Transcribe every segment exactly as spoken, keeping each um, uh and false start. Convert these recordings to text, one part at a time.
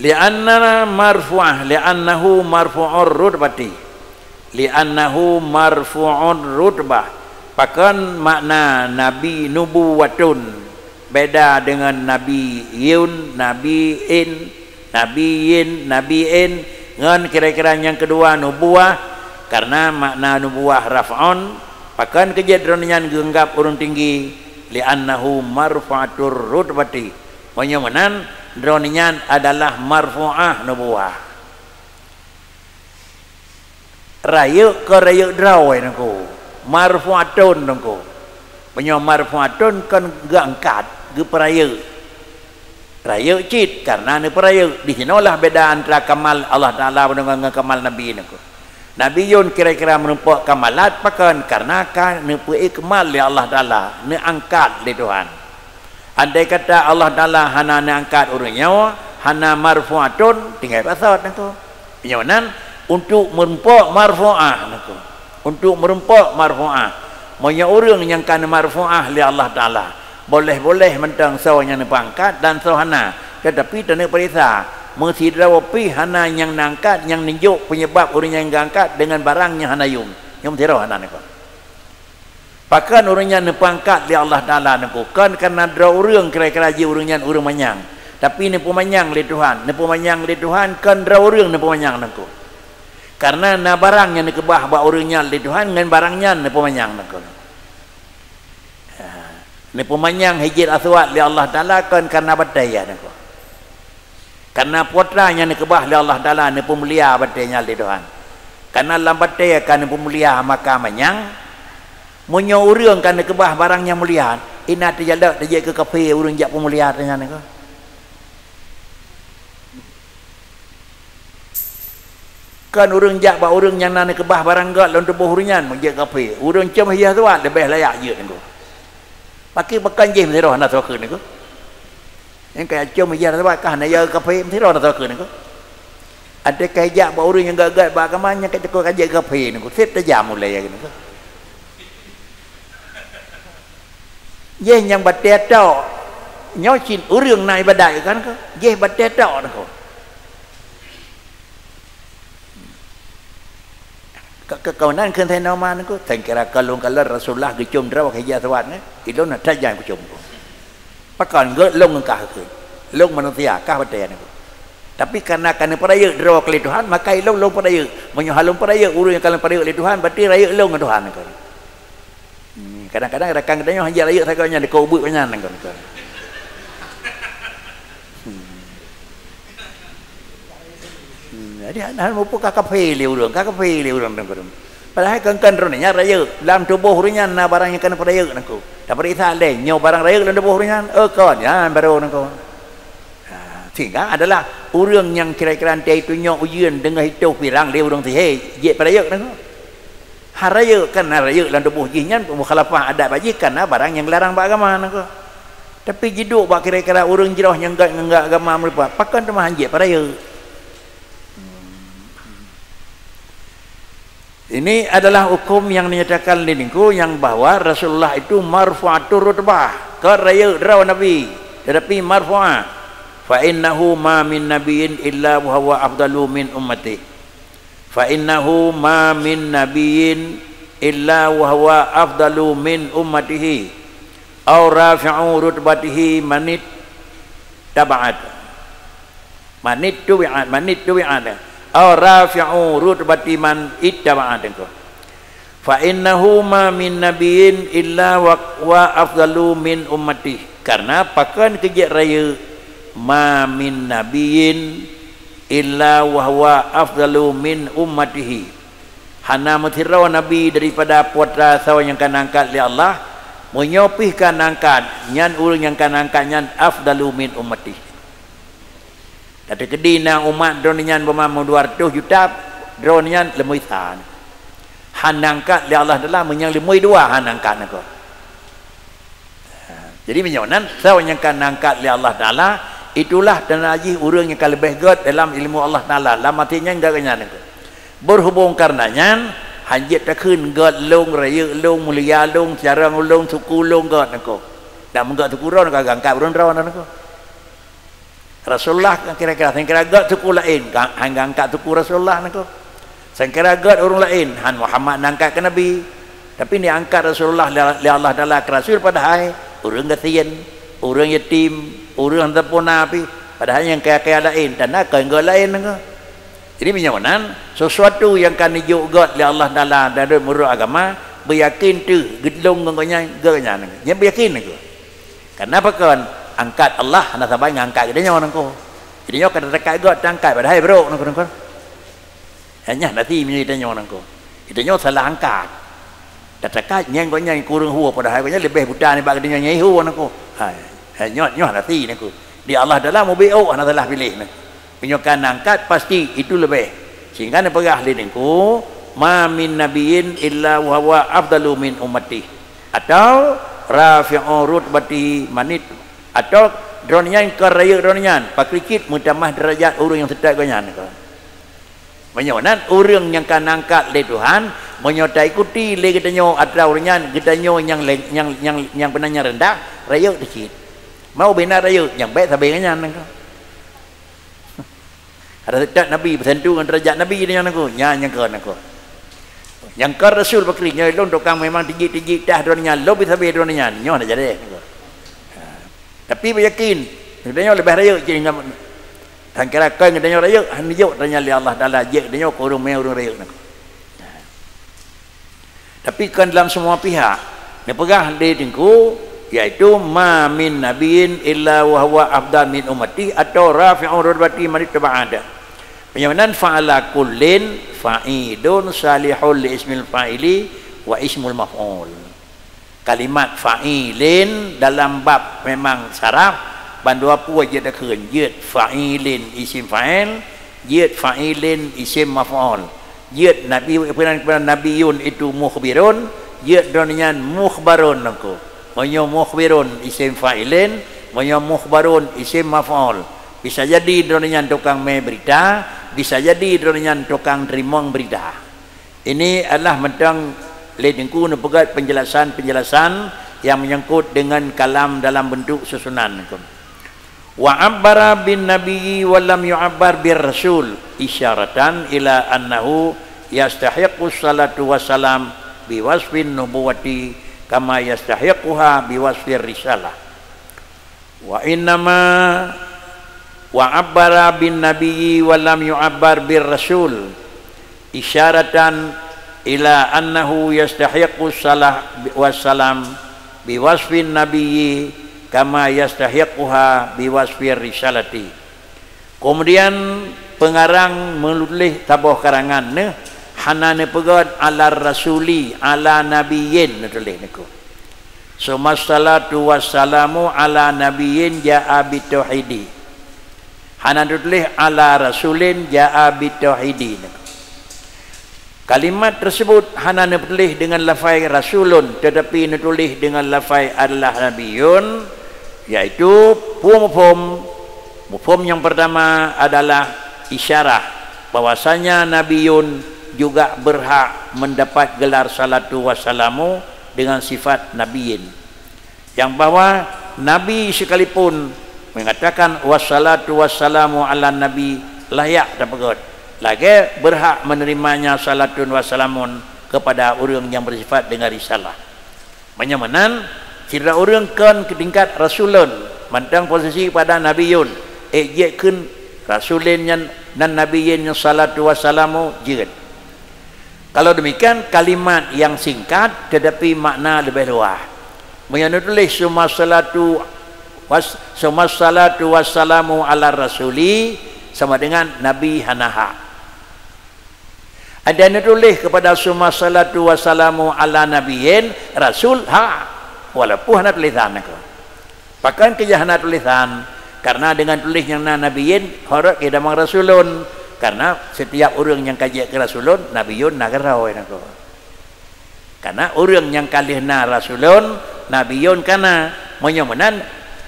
Li'anna marfu'ah, li'annahu marfu'ur rutbati. Li'annahu marfu'ur rutbah. Pakon makna nabi nubuwatun beda deungon nabiyun, nabiin, nabiyin, nabiin, ngon kira-kira nyang keudua nubuwah, karena makna nubuwah raf'un, pakon keu jeuet droeneuh nyan geuanggab ureuëng tinggi, li'annahu marfu'atur rutbati. Meunyoe meunan, droeneuh nyan adalah marfu'ah nubuwah. Rayeuk keu rayeuk droe Teungku, marfu'atun Teungku. Meunyoe marfu'atun kon geuangkat, geupeurayeuk. Rayeuk cit karena neupeurayeuk. Di sinoelah beda antara kamal Allah Taala deungon kamal Nabi Teungku. Nabi Yun kira-kira meurumpok kamalat pakon karena ka neupeu-ikmal lé Allah Taala, neuangkat lé Tuhan. Andai kata Allah Taala hana neuangkat ureuëng nyoe, hana marfu'atun, tinggai basot Teungku. Meunyoe nan, untuk meurumpok marfu'ah Teungku. Untuk meurumpok marfu'ah. Meunyoe ureuëng nyang ka neumarfu'ah lé Allah Taala, boleh-boleh mantong soe nyang neupeuangkat dan soe hana, teutapi taneuk peuriksa. Meusidroe pih hana nyang neuangkat nyang neujok peunyebab ureuëng nyang geuangkat deungon barang nyang hana yum. Nyang sidroe hana neuko. Pakon ureuëng nyan neupeuangkat lé Allah Taala Teungku? Kon karena droe ureuëng kira-kira jih ureuëng nyan ureuëng manyang. Tapi neupeumanyang lé Tuhan. Neupeumanyang lé Tuhan kon droe ureuëng neupeumanyang Teungku. Karena na barang nyang neukeubah bak ureuëng nyan lé Tuhan ngon barang nyan neupeumanyang Teungku. Ha, neupeumanyang Hijir Aswad lé Allah Taala kon karena batée Teungku. Karena putra nyang neukeubah lé Allah Taala neupeumulia batée nyan lé Tuhan. Karena lam batée ka neupeumulia maka manyang, meunyoe ureuëng ka neukeubah barang nyang mulia, inan teujalok teujeuet keu kafé ureuëng jak peumulia teuh nyan Teungku. Kon ureuëng jak bak ureuëng nyang na neukeubah barang gét lom tuboh ureuëng nyan meujeuet kafé. Ureuëng com Hijir Aswad leubeh layak jeuet Teungku. Pakri pakon jih meusidroe hana soe kheun Teungku. Nyang ka com Hijir Aswad ka hana ya kafé meusidroe hana soe kheun Teungku. Adak ka jak bak ureuëng nyang gét-gét bak agama nyang ka cukôp ka jeuet kafé Teungku. Seb tajam ulée Teungku. Jih nyang batée tok. Nyoe cit ureuëng na iébadat kan Teungku. Jih batée tok Teungku. Ka, ka, keunan kheun Saidina Umar Teungku, "Sangkira kalon-kalon Rasulullah geucom droe keu Hijir Aswad nyoe, ilôn na that nyang kucom." Pakon gét lôn ngon kah kheun. Lôn manusia, kah batée Teungku. Tapi karena ka neupeurayeuk droe keu lé Tuhan, maka ilôn lôn peurayeuk. Meunyoe hana lôn peurayeuk, ureuëng nyang ka lôn peurayeuk lé Tuhan, berarti rayeuk lôn ngon Tuhan Teungku. Hmm, kadang-kadang rakan geutanyoe hanjeuet rayeuk sagoe nyan, dikeu ubeut nyan, nangkon-nangkon. Hmm. Hmm, jadi hana muphom ka kafé lé ureuëng, ka kafé lé ureuëng, nangkon. Padahai kan, kan droeneuh nyan rayeuk, lam tuboh ureuëng nyan na barang nyang ka neupeurayeuk Teungku. Tapeuriksa lé, nyoe barang rayeuk lam tuboh ureuëng nyan? Oh, kon, nyan barô Teungku. Ha, sehingga adalah ureuëng nyang kira-kira watée itu nyoe ujeuen deungon hitoh pirang lé ureuëng sihé, jeuet peurayeuk Teungku. Hana rayeuk, kan hana rayeuk lam tuboh jih nyan mukhalafah adat bak jih, karena barang nyang larang bak agama Teungku. Tapi jiduek bak kira-kira ureuëng jroh nyang gét ngon agama meurumpok, pakon teuma hanjeuet peurayeuk. Ini adalah hukum yang dinyatakan lé Teungku yang bahwa Rasulullah itu marfu'atur rutbah, kon rayeuk droe Nabi, tetapi marfu'ah. Fa innahu ma min nabiyyin illa wa huwa afdalu min ummati. Fa innahu ma min nabiyyin illa wa huwa afdalu min ummatihi, au rafi'u rutbatihi manit taba'at. Manit tubi'at, manit tubi'at. Au rafi'u rutbati man ittaba'at. Fa innahu ma min nabiyyin illa wa huwa afdalu min ummati. Karena pakon keu jeuet rayeuk ma min nabiyyin illa wa huwa afdalu min ummatihi. Hana meusidroe nabi daripada putra soe nyang ka neuangkat lé Allah, meunyoe pih ka neuangkat, nyan ureuëng nyang ka neuangkat nyan afdalu min ummati. Tateukeudi na umat droeneuh nyan beumam dua reutôh juta, droeneuh nyan leumui sa. Hana angkat lé Allah Taala, meunyoe leumui dua hana angkat Teungku. Ha, jadi meunyoe nan, soe nyang ka neuangkat lé Allah Taala, itulah tanda jih ureuëng nyang ka leubeh gét dalam ilmu Allah Taala, lam até nyan gét nyan Teungku. Berhubung kareuna nyan, hanjeuet takheun gét lôn, rayeuk lôn, mulia lôn, carông lôn, suku lôn gét Teungku. Dan meugét suku droe ka geuangkat ureuëng droe Teungku. Rasulullah kan kira-kira, sangkira gét suku laén, ga-, han geuangkat suku Rasulullah nangko. Sangkira gét ureuëng laén, han Muhammad nangkat keu nabi. Tapi neuangkat Rasulullah lé, lé Allah Taala keu rasul, padahai ureuëng gasien, ureuëng yatim, ureuëng hana puna pih, padahai nyang kaya-kaya laén, tanda kon gét laén nangko. Jadi meunyoe meunan, sesuatu nyang ka neujok gét lé Allah Taala dan meurok agama, beuyakin teuh geulong ngon gobnyan, gét nyan. Nyan beuyakin nangko. Karena pakon? Angkat Allah hana saban ngon angkat geutanyoe nangko. Geutanyoe ka teuangkat gét, teuangkat padahai brok nangko, nangko. Hanya nasi meunyoe geutanyoe nangko. Geutanyoe salah angkat. Teuangkat nyan gobnyan kureueng hue, padahai gobnyan leubeh buta nibak geutanyoe nyang hue nangko. Hai, hai, nyoe, nyoe nasi nangko. Di Allah Taala mubiôk hana salah piléh nangko. Meunyoe ka angkat, pasti itu leubeh. Sehingga neupeugah lé Teungku, "Ma min nabiyyin illa wa huwa afdalu min ummati." Atau, "Rafi'u rutbati manit." Atau, "Droeneuh nyan kon rayeuk droeneuh nyan, pakri cit meutamah deurajat ureuëng nyang seutôt gobnyan." Meunyoe nan ureuëng nyang ka angkat lé Tuhan, meunyoe taikuti lé geutanyoe atra ureuëng nyan, geutanyoe nyang lé-, nyang, nyang, nyang peunan nyang reundah, rayeuk teuh cit. Mau bina rayeuk, nyang bék sabe ngon nyan nangko. Ada seutôt Nabi, beusantu ngon deurajat Nabi nyan nangko, nyan nyang kon nangko. Nyang kon rasul pakri, nyoe lôn tukang memang tijik-tijik tah droeneuh nyan, lôn bisa beu droeneuh nyan, nyoe hana jadi nangko. Ha. Tapi beuyakin, geutanyoe leubeh rayeuk cit ngon, sangkira kon geutanyoe rayeuk, han neujok droeneuh nyan lé Allah Taala, jeuet geutanyoe keu ureuëng mé ureuëng rayeuk nangko. Tapi kon dalam semua pihak. Neupeugah lé Teungku, yaitu, "Ma min nabiyyin illa wa huwa afdal min ummati," atau, "Rafi'u rutbati manittaba'ada." Meunyoe nan, "Fa'ala kullin fa'ilun salihun li ismil fa'ili wa ismul maf'ul." Kalimat fa'ilin dalam bab memang saraf, bandua peue jeuet takheun, jeuet fa'ilin isim fa'il, jeuet fa'ilin isim maf'ul. Jeuet nabi, peunan, peunan nabiyun itu mukhbirun, jeuet droeneuh nyan mukhbarun nangko. Meunyoe mukhbirun isim fa'ilin, meunyoe mukhbarun isim maf'ul. Bisa jadi droeneuh nyan tukang mé beurita, bisa jadi droeneuh nyan tukang teurimong beurita. Ini adalah mantong lé Teungku neupeugah penjelasan-penjelasan yang menyangkut dengan kalam dalam bentuk susunan. Wa abbara bin nabiyyi wa lam yu'abbar bir rasul, isyaratan ila annahu yastahiqqus salatu wassalam biwasfin nubuwati kama yastahiccuha biwasfir risalah. Wa innama wa abbara bin nabiyyi wa lam yu'abbar bir rasul, isyaratan ila annahu yastahiqqus salah wassalam biwasfin nabiyyi kama yastahiccuha biwasfir risalati. Kemudian pengarang meutuléh saboh karangan neuh hana neupeugét ala rasuli, ala nabiyyin neutuléh nangko. Summa salatu wassalamu ala nabiyyin jaa bitauhidi. Hana neutuléh ala rasulin jaa bitauhidi. Kalimat tersebut hana neutuléh dengan lafai rasulun, tetapi neutuléh dengan lafai adalah nabiyun, yaitu peue muphom? Muphom nyang pertama adalah isyarah bahwasanya nabiyun juga berhak mendapat gelar salatu wassalamu dengan sifat nabiyyin. Yang bahwa Nabi sekalipun mengatakan, "Wassalatu wassalamu ala Nabi," layak tapeugét. Lagée berhak menerimanya salatun wassalamun kepada ureuëng nyang bersifat dengan risalah. Meunyoe meunan, sidroe ureuëng kon keu tingkat rasulun, mantong posisi pada nabiyun, ék jeuet kheun rasulin nyan nan nabiyyin nyan salatu wassalamu jeuet. Kalau demikian, kalimat yang singkat tetapi makna leubeh luwah. Meunyoe neutuléh summa salatu was-, summa salatu wassalamu ala rasuli sama dengan Nabi hana hak. Ada neutuléh kepada summa salatu wassalamu ala nabiyyin, rasul hak, walaupun hana tulisan aku. Pakon keu hana tulisan? Karena dengan tuléh nyang na nabiyyin, horot keu damang rasulun. Karena setiap ureuëng nyang ka jeuet keu rasulun, nabiyun na keudroe nangko. Karena ureuëng nyang ka lheueh na rasulun, nabiyun ka na. Meunyoe meunan,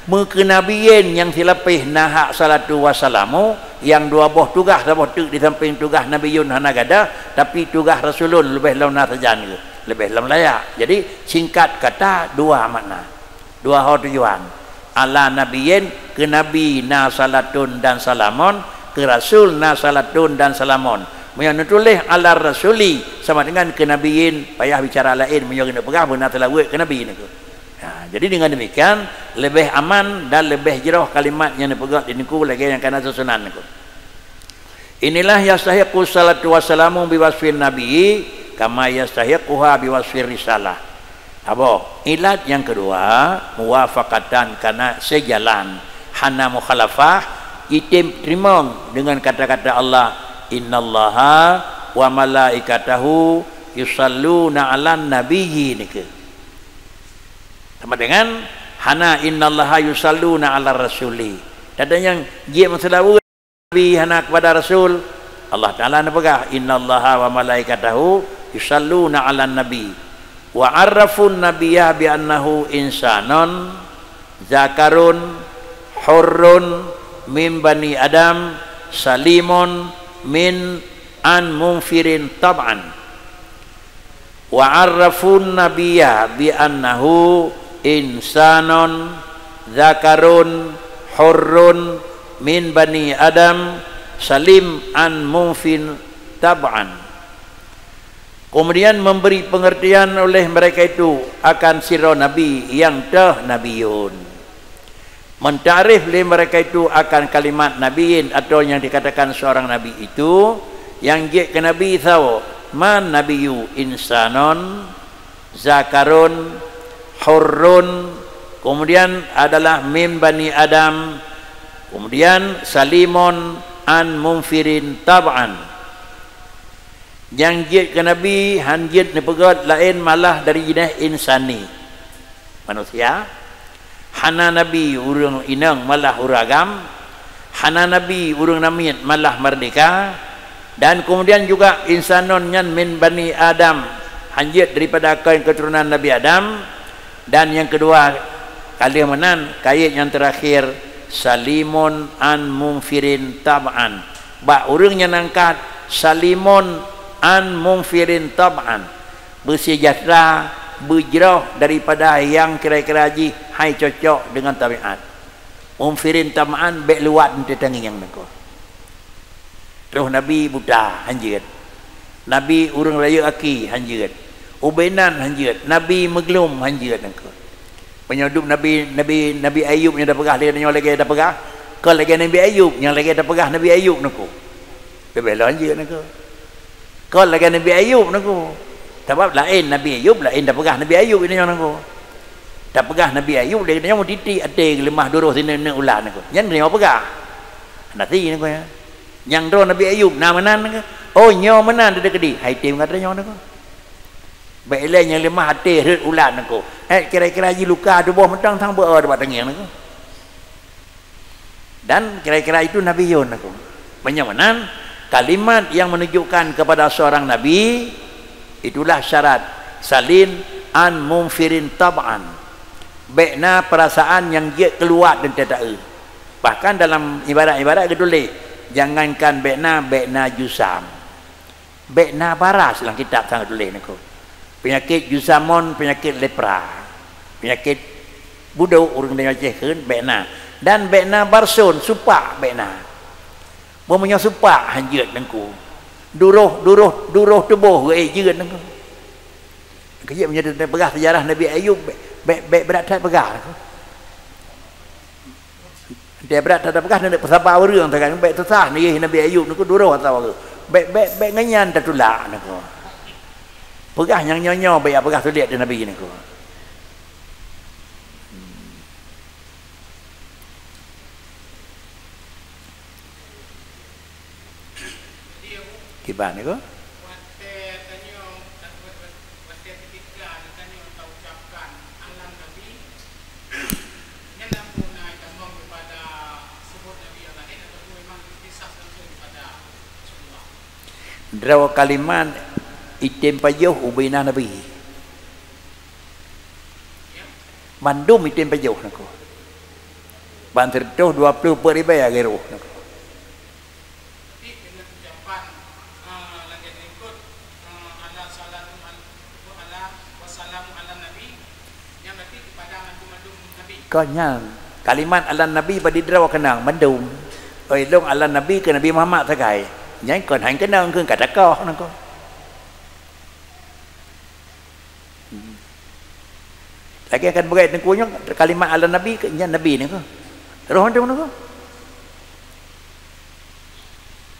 meukeu nabiyyin nyang silapéh na hak salatu wassalamu, nyang dua boh tugaih saboh teuk di sampéng tugaih nabiyun hana gadôh, tapi tugaih rasulun leubeh lom na sajan geuh, leubeh lom layak. Jadi, singkat kata, dua makna. Dua ho tujuan. Ala nabiyyin, keu nabi na salatun dan salamon, keu rasul na salatun dan salamon. Meunyoe neutuléh ala rasuli sama dengan keu nabiyyin, payah bicara laén meunyoe geuneuk peugah beuna seulaweuet keu nabi nyoe. Ha, jadi dengan demikian, leubeh aman dan leubeh jroh kalimat nyang neupeugah di nyoe lagée nyang kana susunan nyoe. Inilah yastahiqqu salatu wassalamu biwasfin nabiyyi kama yastahiqquha biwasfir risalah. Saboh, ilat nyang keudua, muwafaqatan, kana seujalan, hana mukhalafah, item teurimong deungon kata-kata Allah, "Innallaha wa malaikatahu yusalluna 'alan nabiyyi," nikeue. Sama dengan hana, "Innallaha yusalluna 'alar rasuli." Tanda nyang jeuet meuseulaweuet Nabi hana kepada Rasul. Allah Taala neupeugah, "Innallaha wa malaikatahu yusalluna 'alan nabi." Wa 'arrafun nabiyya bi annahu insanun zakarun hurrun min bani Adam salimun min an munfirin tab'an. Wa 'arrafun nabiyya bi annahu insanun zakarun hurrun min bani Adam salim an munfin tab'an. Kemudian memberi pengertian oleh mereka itu akan sidroe nabi nyang teuh nabiyun. Mentakrif lé mereka itu akan kalimat nabiyyin atau nyang dikatakan seorang nabi itu, nyang jeuet keu nabi saboh, man nabiyyu insanun zakarun hurrun, kemudian adalah min bani Adam, kemudian salimun an munfirin tab'an. Nyang jeuet keu nabi han jeuet neupeugét laén malah dari jinéh insani, manusia. Hana nabi ureuëng inong malah ureuëng agam, hana nabi ureuëng namiet malah merdeka, dan kemudian juga insanon nyan min bani Adam, han jeuet daripada kaum keturunan Nabi Adam, dan nyang keudua, ka lheueh meunan, kayée nyang teurakhir, salimun an munfirin tab'an. Bak ureuëng nyang angkat, salimun an munfirin tab'an. Beusejahtera, beujroh daripada nyang kira-kira jih hai cocok deungon tabiat. Munfirin tab'an bék luwat teutangieng nangko. Troh nabi buta, han jeuet. Nabi ureuëng rayeuk aki, han jeuet. Ubé nan, han jeuet. Nabi meuglom, han jeuet nangko. Meunyoe dum nabi, nabi, Nabi Ayub nyang tapeugah lé nyoe lagée tapeugah, kon lagée Nabi Ayub nyang lagée tapeugah Nabi Ayub nangko. Leubeh lom jeuet nangko. Kon lagée Nabi Ayub nangko. Sabab laén Nabi Ayub, laén tapeugah Nabi Ayub inong nangko. Tapeugah Nabi Ayub lé nyoe meutitik até geuleumah duroh sineuk-neuk ulat nangko. Nyan nyoe peugah. Hana si nangko nyan. Nyang droe Nabi Ayub na meunan nangko. Oh, nyoe meunan teudeuk keudeh. Hai tem gata nyoe nangko. Bék ilée nyang leumah até rhot ulat nangko. Eh, kira-kira jiluka tuboh mantong sang beu bak tangieng nangko. Dan kira-kira itu Nabi Yun aku. Meunyoe meunan, kalimat yang menunjukkan kepada seorang nabi, itulah syarat salin an munfirin tab'an. Bék na perasaan nyang jeuet keuluwa dan teuta-eu. Bahkan dalam ibarat-ibarat geutuléh, jangankan bék na, bék na jusam. Bék na baras lam kitab sang tuléh nangko. Peunyakét jusamon, peunyakét lepra. Peunyakét budok ureuëng tanyoe Aceh kheun bék na. Dan bék na barson, supak bék na. Meunyoe supak han jeuet nangko. Duroh, duroh, duroh tuboh geuék jeuet nangko. Keujeuet meunyoe teupeugah seujarah Nabi Ayub, bék, bék, bék brat that peugah nangko. Dia brat that peugah, neuneuk peusaba ureuëng, bék susah niyeh Nabi Ayub nangko duroh atawa bék, bék, bék ngon nyan tatulak nangko. Peugah nyang nyoe-nyoe bék peugah sulet di Nabi nangko. Kiban nangko. Droe kalimat item pajoh ubena Nabi. Mandum item pajoh nangko. Ban sireutoh dua ploh peuet ribée agéroh nangko. Kon nyan, Kalimat "alan nabi" bak droe keunong mandum. Oi, lôn "alan nabi" keu Nabi Muhammad sagai. Nyan kon han keunong keu ka takoh nangko. Lagèe kan beugai teungku nyoe, kalimat "alan nabi" keu nyan nabi nangko. Roh mandum nangko.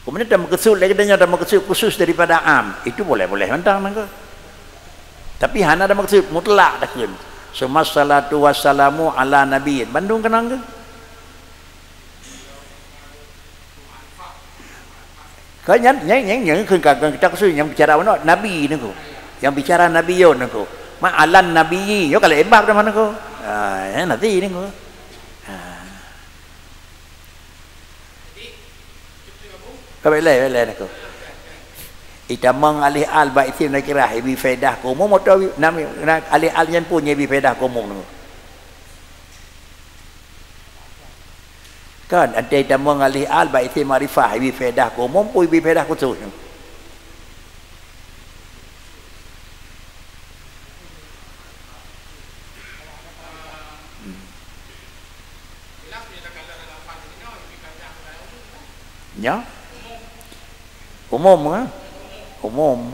Keumudian tameukeusut lé geutanyoe, tameukeusut khusus daripada am. Itu boleh-boleh mantong nangko. Tapi hana tameukeusut mutlak takheun. "Summa salatu wassalamu ala nabiyyin." Bandum keunong keu? Ka nyan, nyan, nyan, nyan kheun ka, ka kita khusus nyang bicara meunoe nabi nangko. Nyang bicara nabi yon nangko. Ma alan nabiyyi, yo kalau ebab dah mana ko. Ha, ya, nanti nangko. Ha. Ka baik lai, baik lai nangko. Itamong alih al bak isim nakirah, ibi faedah keu umum atau nam, na alih al nyan pun ibi faedah keu umum nangko. Kan, antai tamong alih al bak isim makrifah, ibi faedah keu umum pun ibi faedah khusus. Hmm. Nya? Umum, ha? Umum.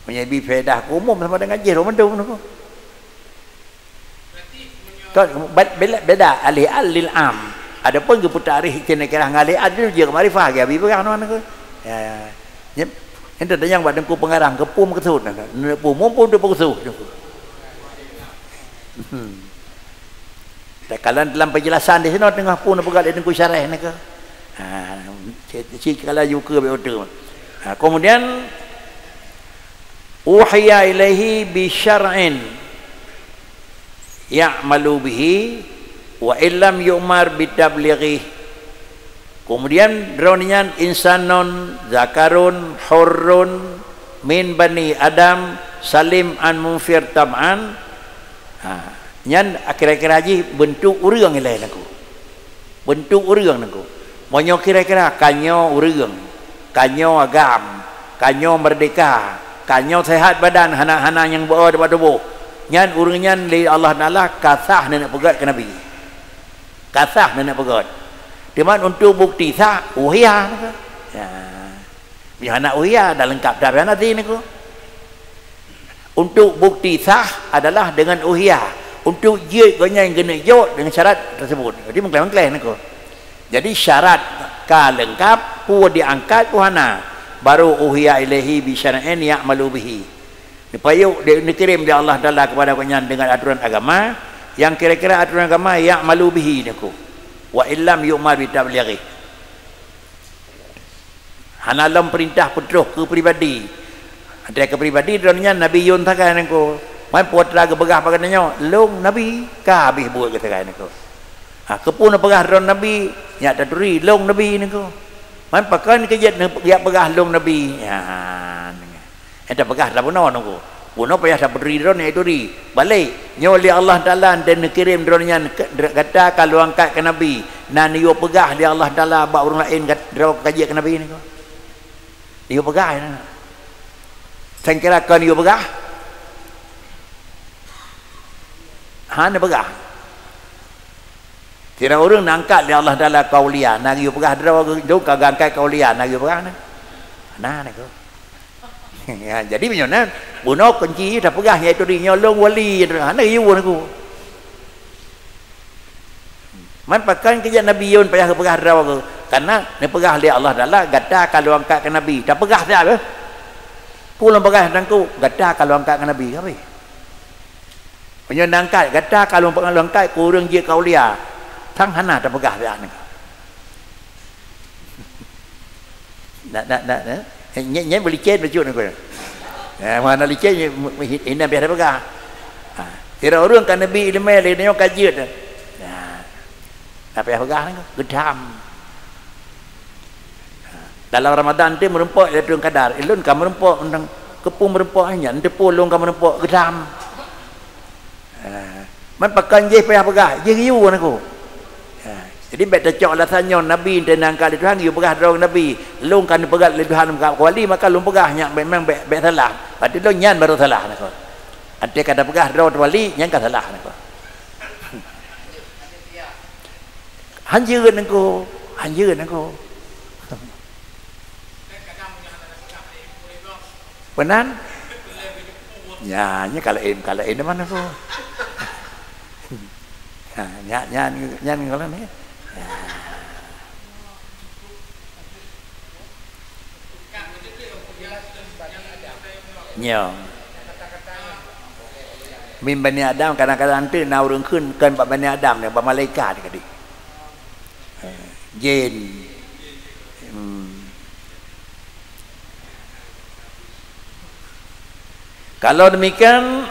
Meunyoe ibi faedah keu umum sama dengan jih roh mandum nangko. Kan, be-, beda, beda alih al lil am. Adapun geupeutarikh isim nakirah ngon alih al, jeuet keu makrifah, geubri peugah nyan nangko. Ya, ya. Nyan, nyan tanyong bak Teungku Pengarang, keu peue meukeusut nangko. Nangko peue, mumpung tu peue keusut. Hmm. Takalon dalam penjelasan di sinoe teungoh peue neupeugah lé Teungku Syareh nangko. Ha, ci-, ci-, kalau yuke be utu. Ha, kemudian, "Uhiya ilaihi bi syar'in ya'malu bihi wa illam yu'mar bi tablighi." Kemudian, droeneuh nyan insanun zakarun hurrun min bani Adam salim an munfir tab'an. Ha, nyan kira-kira jih beuntuk ureuëng ilée nangko. Beuntuk ureuëng nangko. Meunyoe kira-kira ka nyoe ureuëng, ka nyoe agam, ka nyoe meurdeka, ka nyoe sehat badan, hana-hana nyang beu-o bak tuboh, nyan ureuëng nyan lé Allah Taala ka sah neuneuk peugét keu Nabi. Ka sah neuneuk peugét. Teuma untuk bukti sah, uhiya. Ya. Meunyoe hana uhiya, dah leungkap dah pih hana sih nangko. Untuk bukti sah adalah dengan uhiya. Untuk jeuet gobnyan geuneuk jok dengan syarat tersebut. Jadi meukleh-meukleh nangko. Jadi syarat ka leungkap, peue diangkat, peue hana. Baru uhiya ilaihi bi syar'in ya'malu bihi. Neupayok, di-, neukirém lé Allah Taala kepada gobnyan dengan aturan agama, nyang kira-kira aturan agama ya'malu bihi nangko. Wa illam yu'mar bi tablighi. Hana lom peurintah peutroh keu pribadi. Ada keu pribadi droeneuh nyan Nabi Yun sagai nangko. Man peue teuma geupeugah bak geutanyoe, "Lôn Nabi," ka habéh buet geuh sagai nangko. Ha, keupeue neupeugah droeneuh Nabi, nyak taturi, "Lôn Nabi," nangko. Man pakon keu jeuet neu-, jak peugah, "Lôn Nabi." Ha, nyan. Nyang tapeugah tabunoe nangko. Bunoe payah tapeuturi droeneuh nyang turi. Balek, nyoe lé Allah Taala dan neukirém droeneuh nyan keu, gata ka lôn angkat keu nabi. Na neuyue peugah lé Allah Taala bak ureuëng laén gat-, droe ka jeuet keu nabi nangko. Neuyue peugah nyan. Sangkira kon neuyue peugah? Hana peugah. Sidroe ureuëng neuangkat lé Allah Taala keu aulia, na geuyue peugah droe geuh, "Lôn ka geuangkat keu aulia," na geuyue peugah na? Na, na geuyue. Ya, jadi meunyoe na, bunoe kunci tapeugah, yaitu di nyoe lôn wali, hana geuyue nangko. Man pakon keu jeuet Nabi Yun payah geupeugah droe geuh, karena neupeugah lé Allah Taala, "Gata ka lôn angkat keu nabi." Tapeugah siat beh. Peue lôn peugah nangko, "Gata ka lôn angkat keu nabi," ka habéh. Meunyoe neuangkat, gata ka lôn peugah lôn angkat keu ureuëng jeuet keu aulia, sang hana tapeugah siat nangko. Nak, nak, nak, nak. Nyang, nyang beulicén bacut nangko. Ya, mana licén, inan biasa peugah. Ha, sidroe ureuëng ka neubri iéleumé lé nyoe ka jeuet. Ya. Apa nyang peugah nangko? Geudam. Dalam Ramadan teuh meurumpok Lailatul Qadar. Ulôn ka meurumpok, mantong keupeue meurumpok nyan, teupeue lôn ka meurumpok, geudam. Ha. Man pakon jih payah peugah, jih geuyue nangko. Ha. Jadi bék tacok alasan nyoe Nabi teuh neuangkat lé Tuhan, geuyue peugah droe Nabi, lôn ka neupeugah lé Tuhan keu wali, maka lôn peugah nyan memang bék, bék salah. Berarti lôn nyan baru salah nangko. Até ka tapeugah droe wali, nyan ka salah nangko. Hanjeuet nangko, hanjeuet nangko. Peunan? Ya, nyan kalau em, kalau em mana ko? Ha, nyan, nyan, nyan kalau ni. Ya. Nyoe. Min Bani Adam, kadang-kadang teuk na ureuëng kheun kon bak Bani Adam, bak malaikat tadi. Eh, jin. Hmm. Kalau demikian,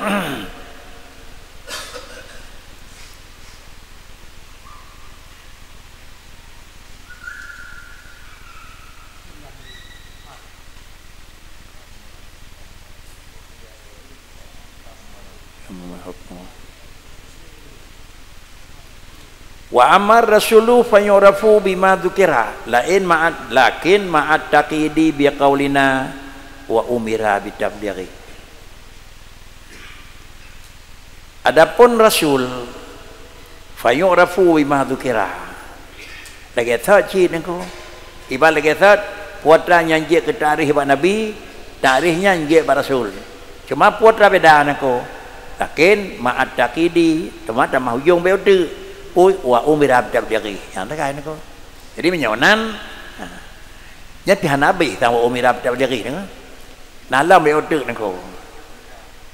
Wa amar rasulu fayu'rafu bima dzukira, lain ma'at, lakin ma'at taqidi biqaulina wa umira bitablighi. Adapun rasul, fayu'rafu bima dzukira. Lagée that cit nangko. Iban lagée that, peue atra nyang jeuet keu takrif bak Nabi, takrif nyan jeuet bak rasul. Cuma peue atra beda nangko. Lakin ma'at taqidi, teuma tamah ujong bék uteuk. Ui, wa umira bitablighi. Nyang teuka nangko. Jadi meunyoe nan, ha. Nyan pih hana habéh sang wa umira bitablighi nangko. Na lom bék uteuk nangko.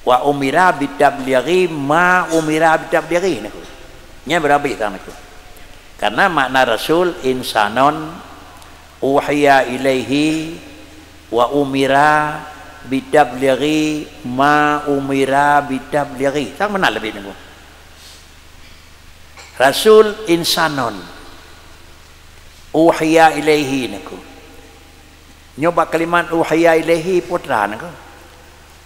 Wa umira bitablighi ma umira bitablighi nangko. Nyan beurabih sang nangko. Karena makna rasul insanon uhiya ilaihi wa umira bitablighi ma umira bitablighi. Sang meunan leubeh nangko. Rasul insanon uhiya ilaihi nangko. Nyoe bak kalimat uhiya ilaihi peue atra nangko.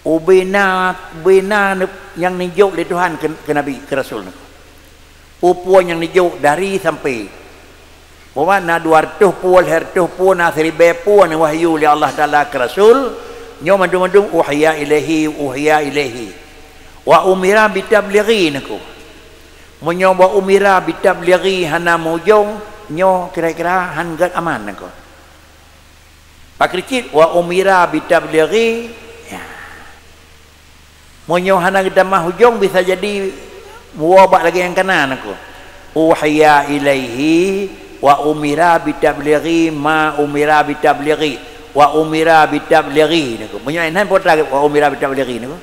Ubena, ubena nyang neujok lé Tuhan keu, keu Nabi, keu Rasul nangko. Peue-peue nyang neujok dari sampai. Bahwa na dua reutôh peue, lhée reutôh peue, na siribée peue nyang wahyu lé Allah Taala keu Rasul, nyoe mandum-mandum uhiya ilaihi, uhiya ilaihi. Wa umira bitablighi nangko. Meunyoe wa umira bitablighi hana meujong, nyoe kira-kira han gét aman nangko. Pakri cit wa umira bitablighi, ya. Meunyoe hana geutamah ujong, bisa jadi woe bak lagée nyang kana nangko. Uhiya ilaihi wa umira bitablighi ma umira bitablighi wa umira bitablighi nangko. Meunyoe nan peue atra wa umira bitablighi nangko.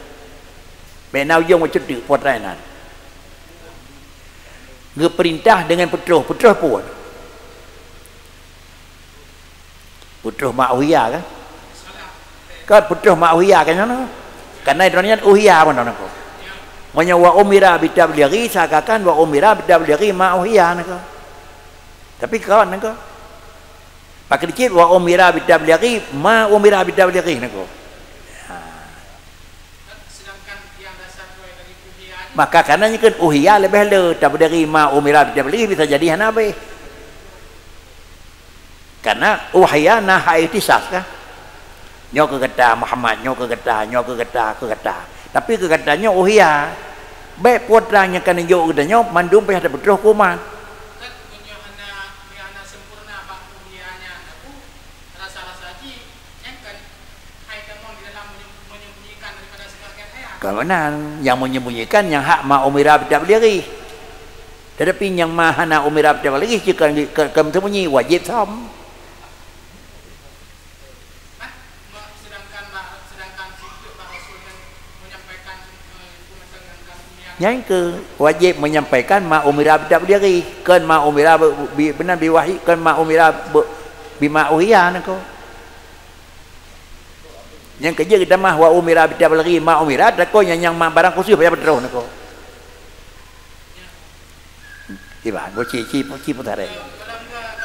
Bék na ujong meuceuteuk peue atra nan. Geupeurintah deungon peutroh, peutroh peue? Peutroh ma uhiya kan? Kan peutroh ma uhiya kan nyoe? Karena droeneuh nyan uhiya meunan nangko. Meunyoe wa umira bitablighi, seakan-akan wa umira bitablighi ma uhiya nangko. Tapi kon nangko. Pakri cit wa umira bitablighi ma umira bitablighi nangko. Ha. Maka karena nyoe kan uhiya leubeh le, tablighi ma umira bitablighi bisa jadi hana habéh. Karena uhiya na hai ikhtisas kan. Nyoe keu gata Muhammad, nyoe keu gata, nyoe keu gata, keu gata. Tapi keu gata nyoe uhiya. Bék peue atra nyang ka neujok geutanyoe mandum payah tapeutroh keu umat. Ka meunan, nyang menyembunyikan nyang hak ma umira bitablighi. Tetapi nyang ma hana umira bitablighi, jika ke, ke, ke sembunyi, wajib som. Nyang keu wajib menyampaikan ma umira bitablighi, kon ma umira bi, bi, beuna biwahyu, kon ma umira bi, bima uhiya nangko. Nyang keujeuet geutamah wa umira bitablighi ma umira, takon nyang, nyang ma barang khusus payah peutroh nangko. Iban, boh ci, ci, ci putara.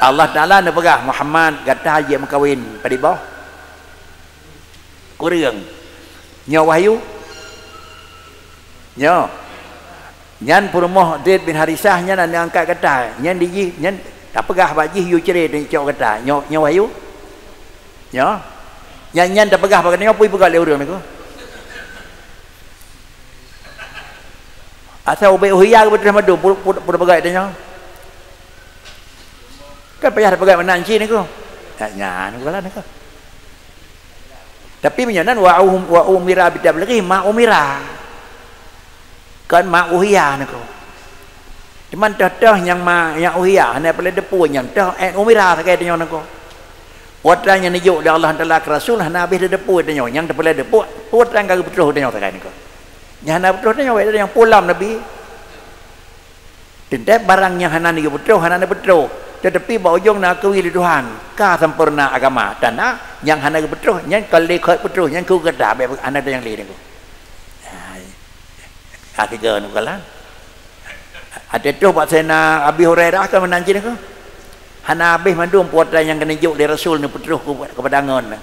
Allah Taala neupeugah, "Muhammad, gata jeuet meukawen padub boh?" Kureueng. Nyoe wahyu? Nyoe. Nyan peurumoh Zaid bin Harisah nyan aneuk angkat gata. Nyan di jih, nyan tapeugah bak jih yue cre teucok gata. Nyoe, nyoe wahyu? Nyoe. Nyan, nyan tapeugah bak gata nyoe peue peugah lé ureuëng nyoe? Asai ubé uhiya geubeudôh mandum, pu-, pu-, pu-, peugah gata nyoe. Kan payah tapeugah meunan cit niko. Nyan, nyan, niko lah niko. Tapi meunyoe nan wa um-, wa umira bitablighi ma umira. Kon ma uhiya niko. Cuman toh-toh nyang ma, nyang uhiya, hana peureulée teupeu nyang toh, eh, umira sagai tanyoe niko. Watée nyang neujok lé Allah Taala keu Rasul, hana habéh teupeu tanyoe, nyang teupeureulée teupeu, peue tan ka geupeutroh tanyoe sagai niko. Nyang hana peutroh tanyoe, wéh tanyoe pulam Nabi. Teuntée barang nyang hana neupeutroh, hana neupeutroh. Teutapi bak ujong na akui lé Tuhan, ka sampoereuna agama. Tanda nyang hana geupeutroh, nyan ka lé kheut peutroh, nyan keu gata, bék hana nyang lé niko. Hai. Ka tiga niko lah. Até troh bak Saidina Abi Hurairah ka meunan cit niko. Hana habéh mandum peue nyang ka neujok lé Rasul neupeutroh keu, keupada ngon.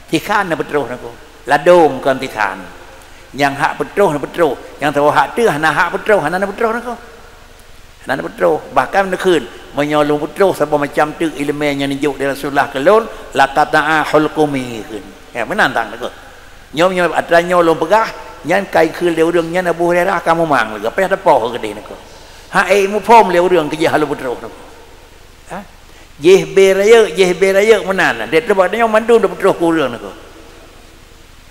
Sikhan neupeutroh niko. Ladôm kon sikhan. Nyang hak peutroh neupeutroh, nyang saboh hak teuh hana hak peutroh, hana neupeutroh niko. Hana neupeutroh. Bahkan neukheun, meunyoe lôn peutroh saboh macam teuk iéleumé nyang neujok lé Rasulullah keu lôn, laqata'a hulqumi kheun. Ya, meunan tang niko. Nyoe, nyoe atra nyoe lôn peugah, nyan ka ikheun lé ureuëng nyan Abu Hurairah ka mumang lé, payah tapoh keudeh niko. Ha, eh, muphom lé ureuëng keujih halo peutroh niko. Ha? Jih bée rayeuk, jih bée rayeuk meunan. Deh teubak nyoe mandum tapeutôh keu ureuëng niko.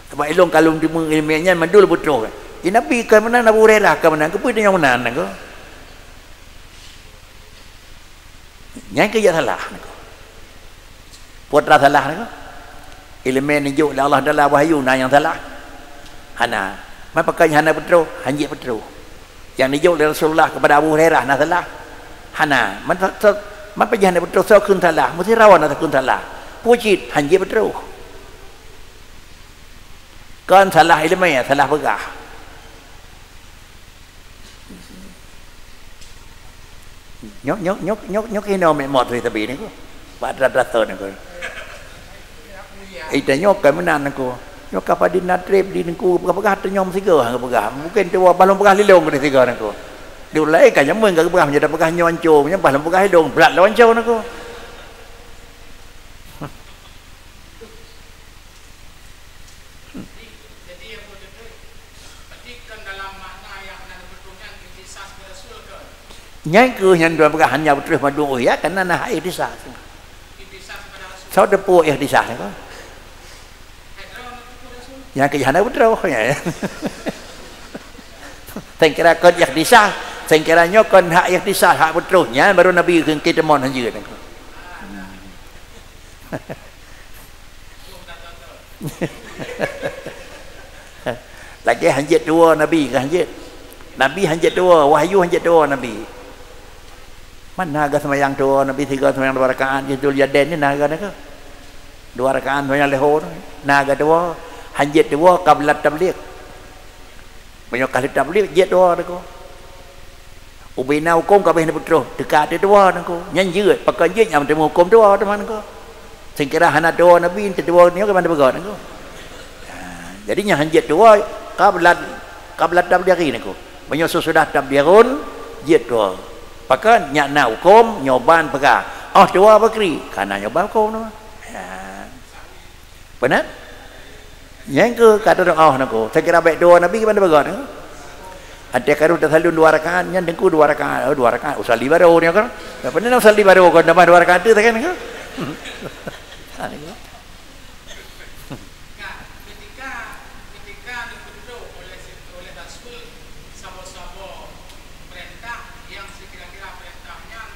Teubak ilong kalon teumeu iéleumé nyan mandum tapeutôh. Di Nabi ka meunan, Abu Hurairah ka meunan, keupeue tanyoe meunan niko? Nyan keuh jak salah niko. Peue teuma salah niko? Iéleumé neujok lé Allah Taala wahyu na nyang salah? Hana. Man pakon hana peutroh? Hanjeuet peutroh. Nyang neujok lé Rasulullah keupada Abu Hurairah na salah? Hana. Man, so, so, man pajan hana peutroh, soe kheun salah? Meusti rawan na kheun salah. Peue cit? Hanjeuet peutroh. Kon salah iéleumé, salah peugah. Nyoe, nyoe, nyoe, nyoe, nyoe keunoe mek mot sabe niko. Bak atra-atra thon niko. Eh, tanyoe ka meunan niko. Nyoe ka padum na treb di niko peugah-peugah tanyoe meusigoe han peugah. Mungken tuwoe bah lôn peugah lé lôn keu sigoe niko. Di ulée ka nyameun ka peugah meunyoe tapeugah nyoe anco, meunyoe bah lôn peugah lé lôn brat lôn anco niko. Jadi, jadi yang betul-betul, berarti kan dalam makna yang hana betul kan, ikhtisas ke Rasul ke? Nyan keuh nyang dua peugah hana beutôi mandum, oh ya, karena na hak ikhtisas. Ikhtisas kepada Rasul. Soe teupeu ikhtisas nyan keuh? Hana beutôi Rasul. Nyan keuh hana beutôi, ya. Sengkira kon ikhtisas, sengkira nyoe kon hak ikhtisas, hak beutôi. Nyan baru Nabi keu teurimong hanjeuet nyan keuh. Lagée hanjeuet tuwoe Nabi ka hanjeuet. Nabi hanjeuet tuwoe, wahyu hanjeuet tuwoe Nabi. Man na geuh seumayang tuwoe Nabi sigoe seumayang dua rakaat di Dzulyaden ni na geuh na geuh. Dua rakaat seumayang leuhô na geuh tuwoe, hanjeuet tuwoe qabla tabligh. Meunyoe ka lheueh tabligh jeuet tuwoe niko. Ubena huköm ka abéh neupeutôh, teuka ateueh tuwoe niko. Nyan jeuet, pakon jeuet nyang teumeuhuköm tuwoe teuma niko. Sengkira hana tuwoe Nabi, teutuwoe nyoe keuban teupeugah niko. Ha, jadi nyan han jeuet tuwoe qabla, qabla tablighi niko. Meunyoe sesudah tablighi jeuet tuwoe. Pakon nyan na huköm nyoe ban peugah, oh tuwoe bakri, kana nyoe ban huköm teuma. Ha. Beuna? Nyang keu ka teudoa niko. Sengkira bék tuwoe Nabi keuban teupeugah niko. Até karu tasalon dua rakaat, nyan teungku dua rakaat. Oh, dua rakaat. Usalli baru nyoe kan? Apa ni usalli baru kon tambah dua rakaat tu kan niko? Ha, niko. Nah, ketika, ketika dipeudong oleh, oleh Rasul saboh-saboh peurintah yang sekira-kira peurintah nyan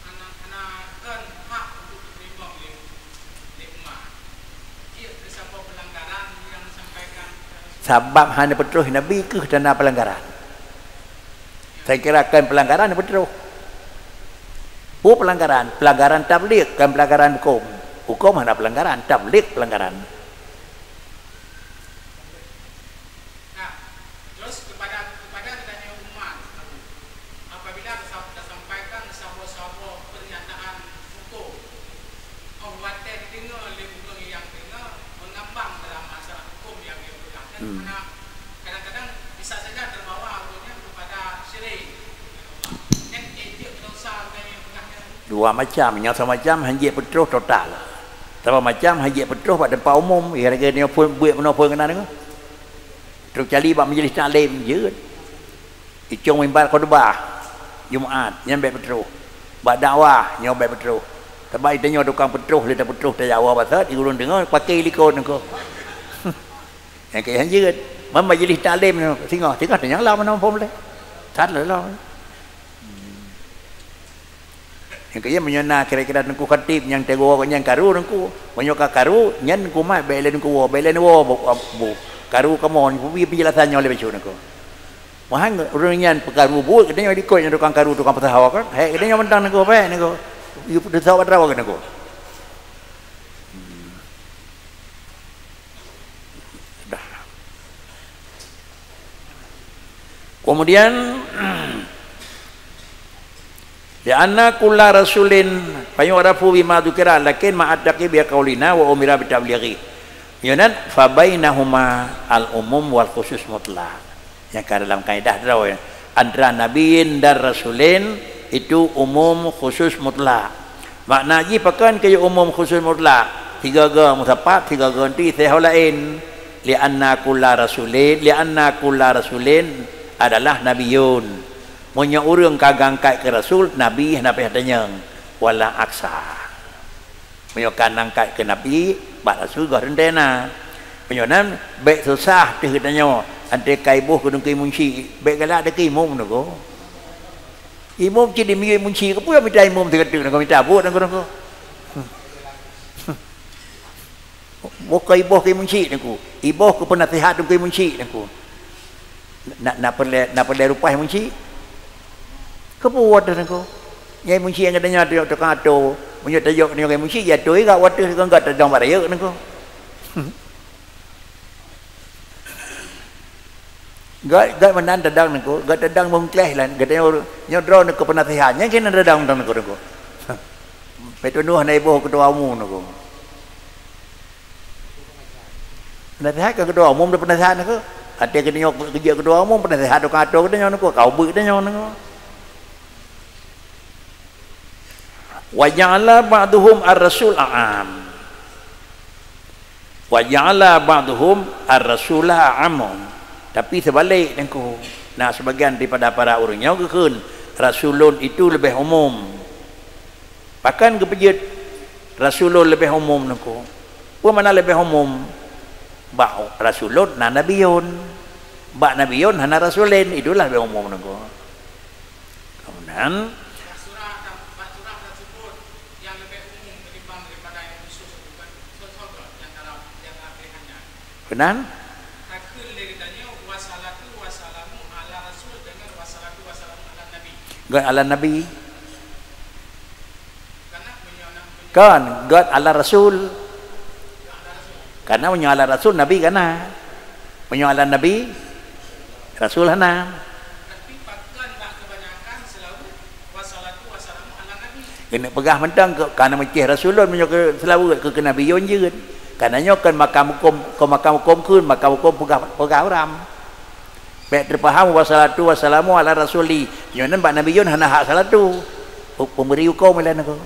hana, hana kon hak untuk diterima oleh Sabab hana peutroh Nabi keuh tanda peulanggaran. Saya kira kan peulanggaran hana peutroh. Peue peulanggaran? Peulanggaran tabligh, kan peulanggaran huköm. Huköm hana peulanggaran, tabligh peulanggaran. Nah, terus kepada, kepada geutanyoe umat, apabila tasa-, tasampaikan saboh-saboh pernyataan hukum, oh watèe dideungoe lé ureueng nyang deungoe meungambang dalam masalah hukum nyang geupeugah, dan mana kadang-kadang bisa saja terbawa ureueng nyan kepada syirik. Nyan, eh, jeuet dosa ureueng nyang peugah nyan. Dua macam, nyang samacam hanjeuet peutroh total. Saboh macam hanjeuet peutroh bak teumpat umum, ya lagèe nyoe phon, buet bunoe phon keunan nyoe. Trok cali bak majlis taklim jeuet. Icong mimbar khutbah Jumat, nyan bèk peutroh. Bak dakwah, nyoe bèk peutroh. Sabab tanyoe tukang peutroh, lé tapeutroh tajak woe bak saát, di ureuëng deungoe paké likot niko. Nyang keu hanjeuet. Man majlis taklim nyoe, singoh, singoh tanyong lam meunan phon lé. That lé lom. Nyang keu meunyoe na kira-kira teungku khatib nyang teungoh nyang karu teungku. Meunyoe ka karu, nyan teungku mat bék lé teungku woe, bék lé woe bu, bu. Karu kamoe, peubri penjelasan nyoe lé bacut teungku. Meuhan ureuëng nyan peukaru buet, geutanyoe dikot nyang tukang karu, tukang peusahoe kan. Hék, geutanyoe mantong teungku, bék teungku. Yue peusahoe droe teungku. Dah. Kemudian, "Li'anna kulla rasulin fayu'rafu bima dzukira, lakin ma'at taqyid bi qaulina wa umira bi tablighi." Nyoe nan, "Fa bainahuma al-umum wal khusus mutlaq." Nyang ka dalam kaedah droe, antara nabiyyin dan rasulin itu umum khusus mutlak. Makna jih pakon keu umum khusus mutlak? Sigoe-goe meusapat, sigoe-goe enti, sihoe laén. Li'anna kulla rasulin, li'anna kulla rasulin adalah nabiyun. Meunyoe ureuëng ka geuangkat keu rasul, nabi hana payah tanyong, wala aksa. Meunyoe ka nangkat keu nabi, bak rasul goh teuntée na. Meunyoe nan, bék susah teuh geutanyoe, anté ka iboh keu teungku munsyik, bék galak dikeue imum teungku. Imum cit dimiyueb munsyik, keupeue mita imum sigoe teuk teungku, mita buet teungku, teungku. Boh keu iboh keu munsyik teungku, iboh keu peunasihat teungku munsyik teungku. Na, na peureulée, na peureulée rupai munsyik? Keupeue watée teungku? Nyang munsyik nyang geutanyoe tayok tukang atô. Meunyoe tayok nyoe ngon munsyik, ya atô iga watée teungku, gata dong bak rayeuk teungku. Gata, gata meunan tadong teungku, gata dong meungkléh lan, gata nyoe, nyoe droe teungku peunasihat. Nyang keunan tadong teungku, teungku. Peutunoh na iboh keutua umum teungku. Peunasihat kan keutua umum dah peunasihat teungku. Até geutanyoe keujeuet keutua umum, peunasihat tukang atô geutanyoe teungku, ka ubeuek geutanyoe teungku. Wa ja'ala ba'duhum ar-rasul a'am. Wa ja'ala ba'duhum ar-rasula a'ammu. Tapi seubalek teungku, na seubagian daripada para ureuëng nyoe geukheun rasulun itu leubeh umum. Pakon geupeujeut rasulun leubeh umum teungku? Peue makna leubeh umum? Bak rasulun na nabiyun. Bak nabiyun hana rasulin, itulah leubeh umum teungku. Kemudian, Keunan? Takheun lé geutanyoe, "Wassalatu wassalamu ala Rasul" deungon "Wassalatu wassalamu ala Nabi". Gét ala Nabi. Karena meunyoe na, meunyoe Kon, gét ala Rasul. Ala Rasul. Karena meunyoe ala Rasul, Nabi kana. Meunyoe ala Nabi, Rasul hana. Tapi pakon bak kebanyakan seulaweuet, "Wassalatu wassalamu ala Nabi". Keuneuk peugah mantong keu, kana meucéh Rasulun meunyoe keu seulaweuet keu, keu Nabi yon jeuet. Kana nyoe kon makam huköm, kon makam huköm kheun, makam huköm peugah, peugah uram. Bék teupaham, "Wassalatu wassalamu ala Rasuli". Nyoe nan bak Nabi yon hana hak salatu. Hu-, peubri huköm laén teungku.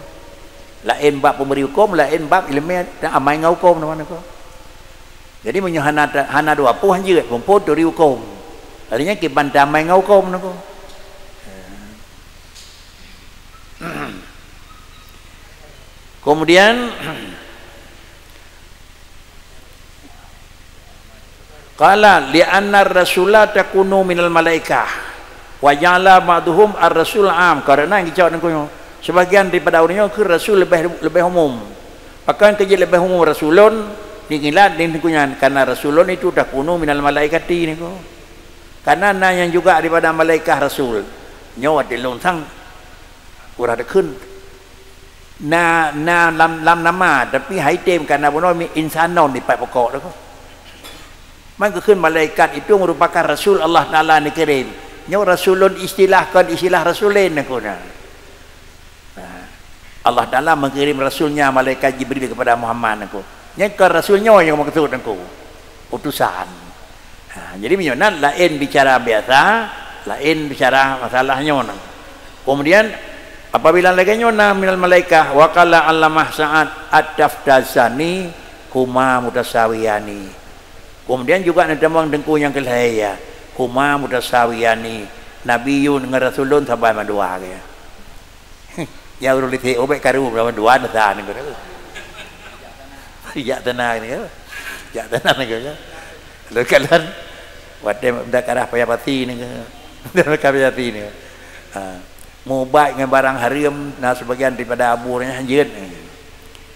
Laén bak peubri huköm, laén bak iéleumé amai ngon huköm teuma teungku. Jadi meunyoe hana ta-, hana dua poh jeuet, phon-phon turi huköm. Artinya kiban tamai ngon huköm teungku. Kemudian, qala, "Li'anna ar-rasula takunu minal malaikah, wa ja'ala ba'duhum ar-rasul am." Karena nyang geucok teungku nyoe, sebagian daripada ureuëng nyoe kheun rasul leubeh, leubeh umum. Pakon keu jeuet leubeh umum rasulun, dikilat di teungku nyan, karena rasulun itu takunu minal malaikati teungku. Karena na nyang juga daripada malaikah rasul. Nyoe watée lôn sang ureuëng takheun. Na, na lam, lam nama, tapi hai tem kana bunoe mi insanon dipat pokok teungku. Man geukheun malaikat itu merupakan rasul Allah Taala neukirim. Nyoe rasulun istilah kon istilah rasulin teungku na. Nah, Allah Taala mengirim rasulnya malaikat Jibril kepada Muhammad teungku. Nyan kon rasul nyoe nyang maksud teungku. Utusan. Ha, jadi meunyoe nan laén bicara biasa, laén bicara masalah nyoe nan. Kemudian apabila lagée nyoe na minal malaikah, wa qala Allamah Sa'ad, "At-taftazani huma mutasawiyani." Kemudian juga neutamong teungku nyang keulhée ya, "Huma mutasawiyani." Nabi yun ngon rasulun saban mandua ya. Ya ureuëng lisek ubek karu lawan dua nasa ni kata. Jak tenang ni kata. Jak tenang ni kata. Lalu kalian watée dah karah payah pati ni kata. Dah karah payah pati ni. Ha. Mubat ngon barang haram na sebagian daripada abu nyan jeuet.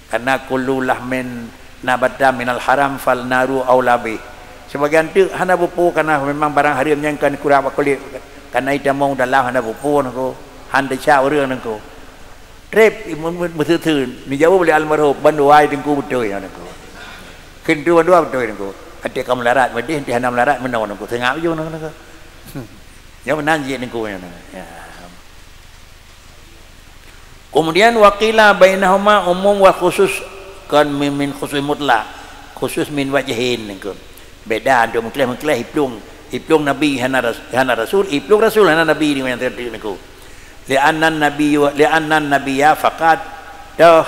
Karena kullu lahmin nabata minal haram fal naru aula bih. Sebagian teuk hana bupu karena memang barang haram nyang kan kurang bakulit. Karena itamong dalam hana bupu nangko. Han teucak ureuëng nangko. Treb meuseuteun, neujaweueb lé almarhum, bandua ai teungku beutôi nyan nangko. Kheun teungku bandua beutôi nangko. Até ka meularat meudeh, até hana meularat meunoe nangko. Seungab ju nangko. Nyoe meunan jih nangko nyan. Ya. Kemudian waqila bainahuma umum wa khusus, kan min, min khusus mutlak, khusus min wajhin nangko. Beda antu meukleh-meukleh iplueng, iplueng nabi hana ras-, hana rasul, iplueng rasul hana nabi di masa teuk nangko. Li'anna nabiyyu, li'anna nabiyya faqat, toh,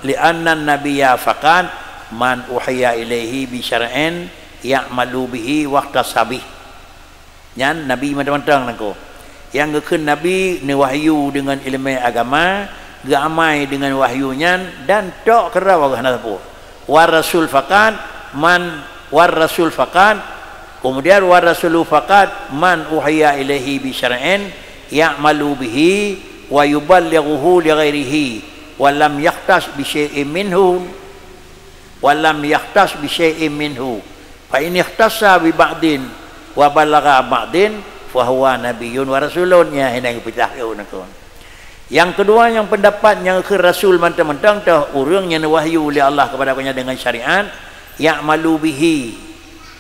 li'anna nabiyya faqat man uhiya ilaihi bi syar'in ya'malu bihi waqtasabih. Nyan nabi mantong-mantong nangko. Nyang geukheun nabi neuwahyu deungon iéleumé agama, geuamai deungon wahyu nyan dan tok keudroe hana sapeue. War rasul faqat man, war rasul faqat, kemudian war rasulu faqat man uhiya ilaihi bi syar'in ya'malu bihi wa yuballighuhu li ghairihi wa lam yakhtas bi syai'in minhu, wa lam yakhtas bi syai'in minhu. Fa in ikhtassa bi ba'din wa ballagha ba'din fa huwa nabiyyun wa rasulun. Ya, hina geupeugah nangko. Nyang keudua, nyang peundapat nyang kheun rasul mantong-mantong toh ureuëng nyang neuwahyu lé Allah keupada gobnyan deungon syariat, ya'malu bihi,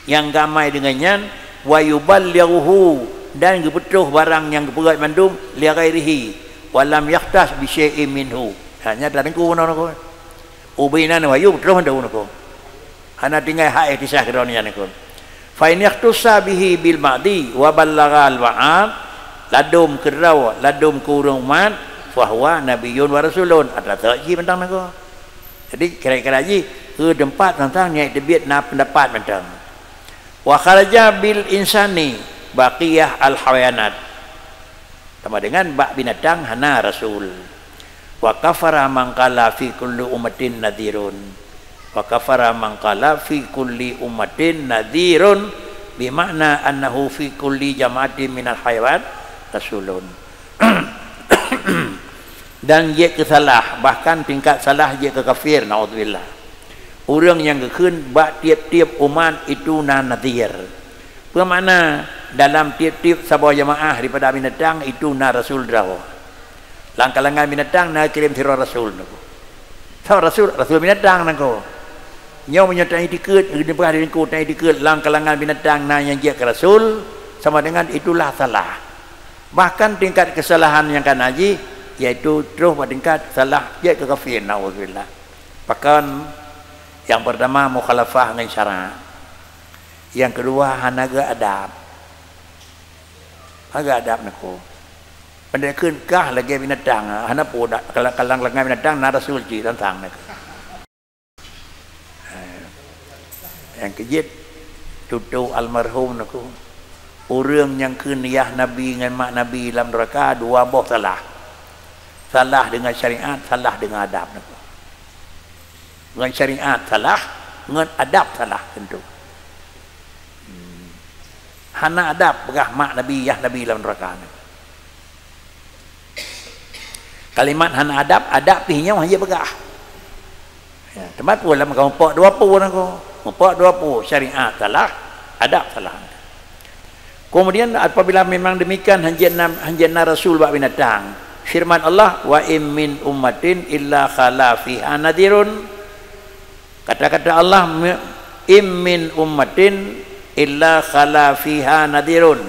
nyang geuamai deungon nyan, wa yuballighuhu, dan geupeutroh barang nyang geupeugah mandum, li ghairihi, wa lam yakhtas bi syai'in minhu. Ha, nyan dah teungku nangko. Ubena neuwahyu peutroh mandum nangko. Hana tinggai hak ikhtisas keudroe nyan nangko. Fa in ikhtassa bihi bil ba'di wa ballaghal ba'd, ladum keudroe, ladum keu ureuëng umat, fa huwa nabiyyun wa rasulun, atra teuk jih mantong nangko. Jadi kira-kira jih keu teumpat tantang nyang teubiet na peundapat mantong. Wa kharaja bil insani baqiyah al hayawanat. Sama dengan bak binatang hana rasul. Wa kafara man qala fi kulli ummatin nadhirun. Wa kafara man qala fi kulli ummatin nadhirun, bi makna annahu fi kulli jama'atin minal hayawan rasulun. Dan jeuet keu salah, bahkan tingkat salah jeuet keu kafir, naudzubillah. Ureuëng nyang geukheun bak tieb-tieb umat itu na nadhir. Peue makna dalam tieb-tieb saboh jamaah daripada binatang itu na rasul droe. Lam kalangan binatang na kirém sidroe rasul nangko. Soe rasul? Rasul binatang nangko. Nyoe meunyoe tan iktikeuet, geupeugah di nangko tan iktikeuet lam kalangan binatang na nyang jeuet keu rasul, sama dengan itulah salah. Bahkan tingkat kesalahan nyang kana jih, yaitu troh bak tingkat salah jeuet keu kafir, naudzubillah. Pakon? Nyang peurtama mukhalafah ngon syarak. Nyang keudua hana geuadab. Hana geuadab nangko. Pandai kheun kah lagée binatang, hana peue dak kalang-kalang lagée binatang na rasul cit tantang nangko. Nyang keujeuet, tutoe almarhum nangko. Ureuëng nyang kheun yah nabi ngon mak nabi lam neuraka dua boh salah. Salah deungon syariat, salah deungon adab nangko. Ngon syariat salah, ngon adab salah tentu. Hmm. Hana adab peugah mak nabi, yah nabi lam neuraka nangko. Kalimat hana adab, adab pih nyoe hana jipeugah. Ya, teuma peue lam ka mupok dua peue nangko. Mupok dua peue, syariat salah, adab salah. Kemudian apabila memang demikian hanjeuet na, hanjeuet na rasul bak binatang. Firman Allah, "Wa in min ummatin illa khala fiha nadhirun." Kata-kata Allah, "Im min ummatin illa khala fiha nadhirun."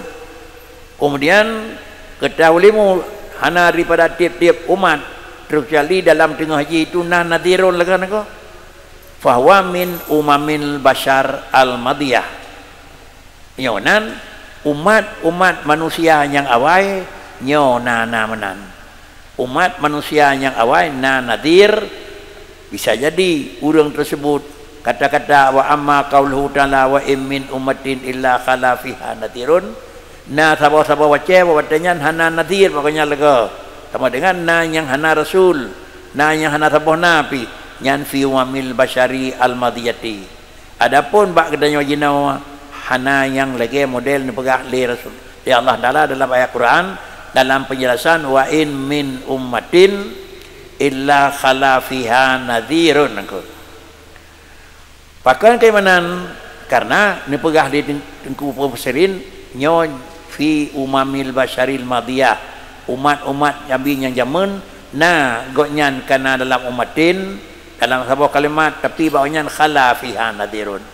Kemudian, keuhai ulimu hana daripada tieb-tieb umat, kecuali dalam teungoh jih itu na nadhirun lagée nangko. Fahuwa min umamil basyar al-madiyah. Nyoe nan umat-umat manusia nyang awai nyoe na, na meunan. Umat manusia nyang awai na nadhir, bisa jadi ureuëng teuseubut kata-kata, "Wa amma qauluhu ta'ala, 'Wa in min ummatin illa khala fiha nadhirun,'" na saboh-saboh wacée watée nyan hana nadhir, pokoknya leuga. Sama dengan na nyang hana rasul, na nyang hana saboh na pih, nyan fi umamil basyari al-madiyati. Adapun bak geutanyoe jinoe, hana nyang lagée model neupeugah lé Rasul, lé Allah Taala dalam ayat Quran, dalam penjelasan, "Wa in min ummatin illa khala fiha nadhirun." Pakon keuimanan? Karena neupeugah lé Teungku Mufassirin, nyoe fi umamil basyaril madiyah, umat-umat Nabi nyang jameun, na gobnyan ka na dalam ummatin, dalam saboh kalimat, tapi bak nyan khala fiha nadhirun.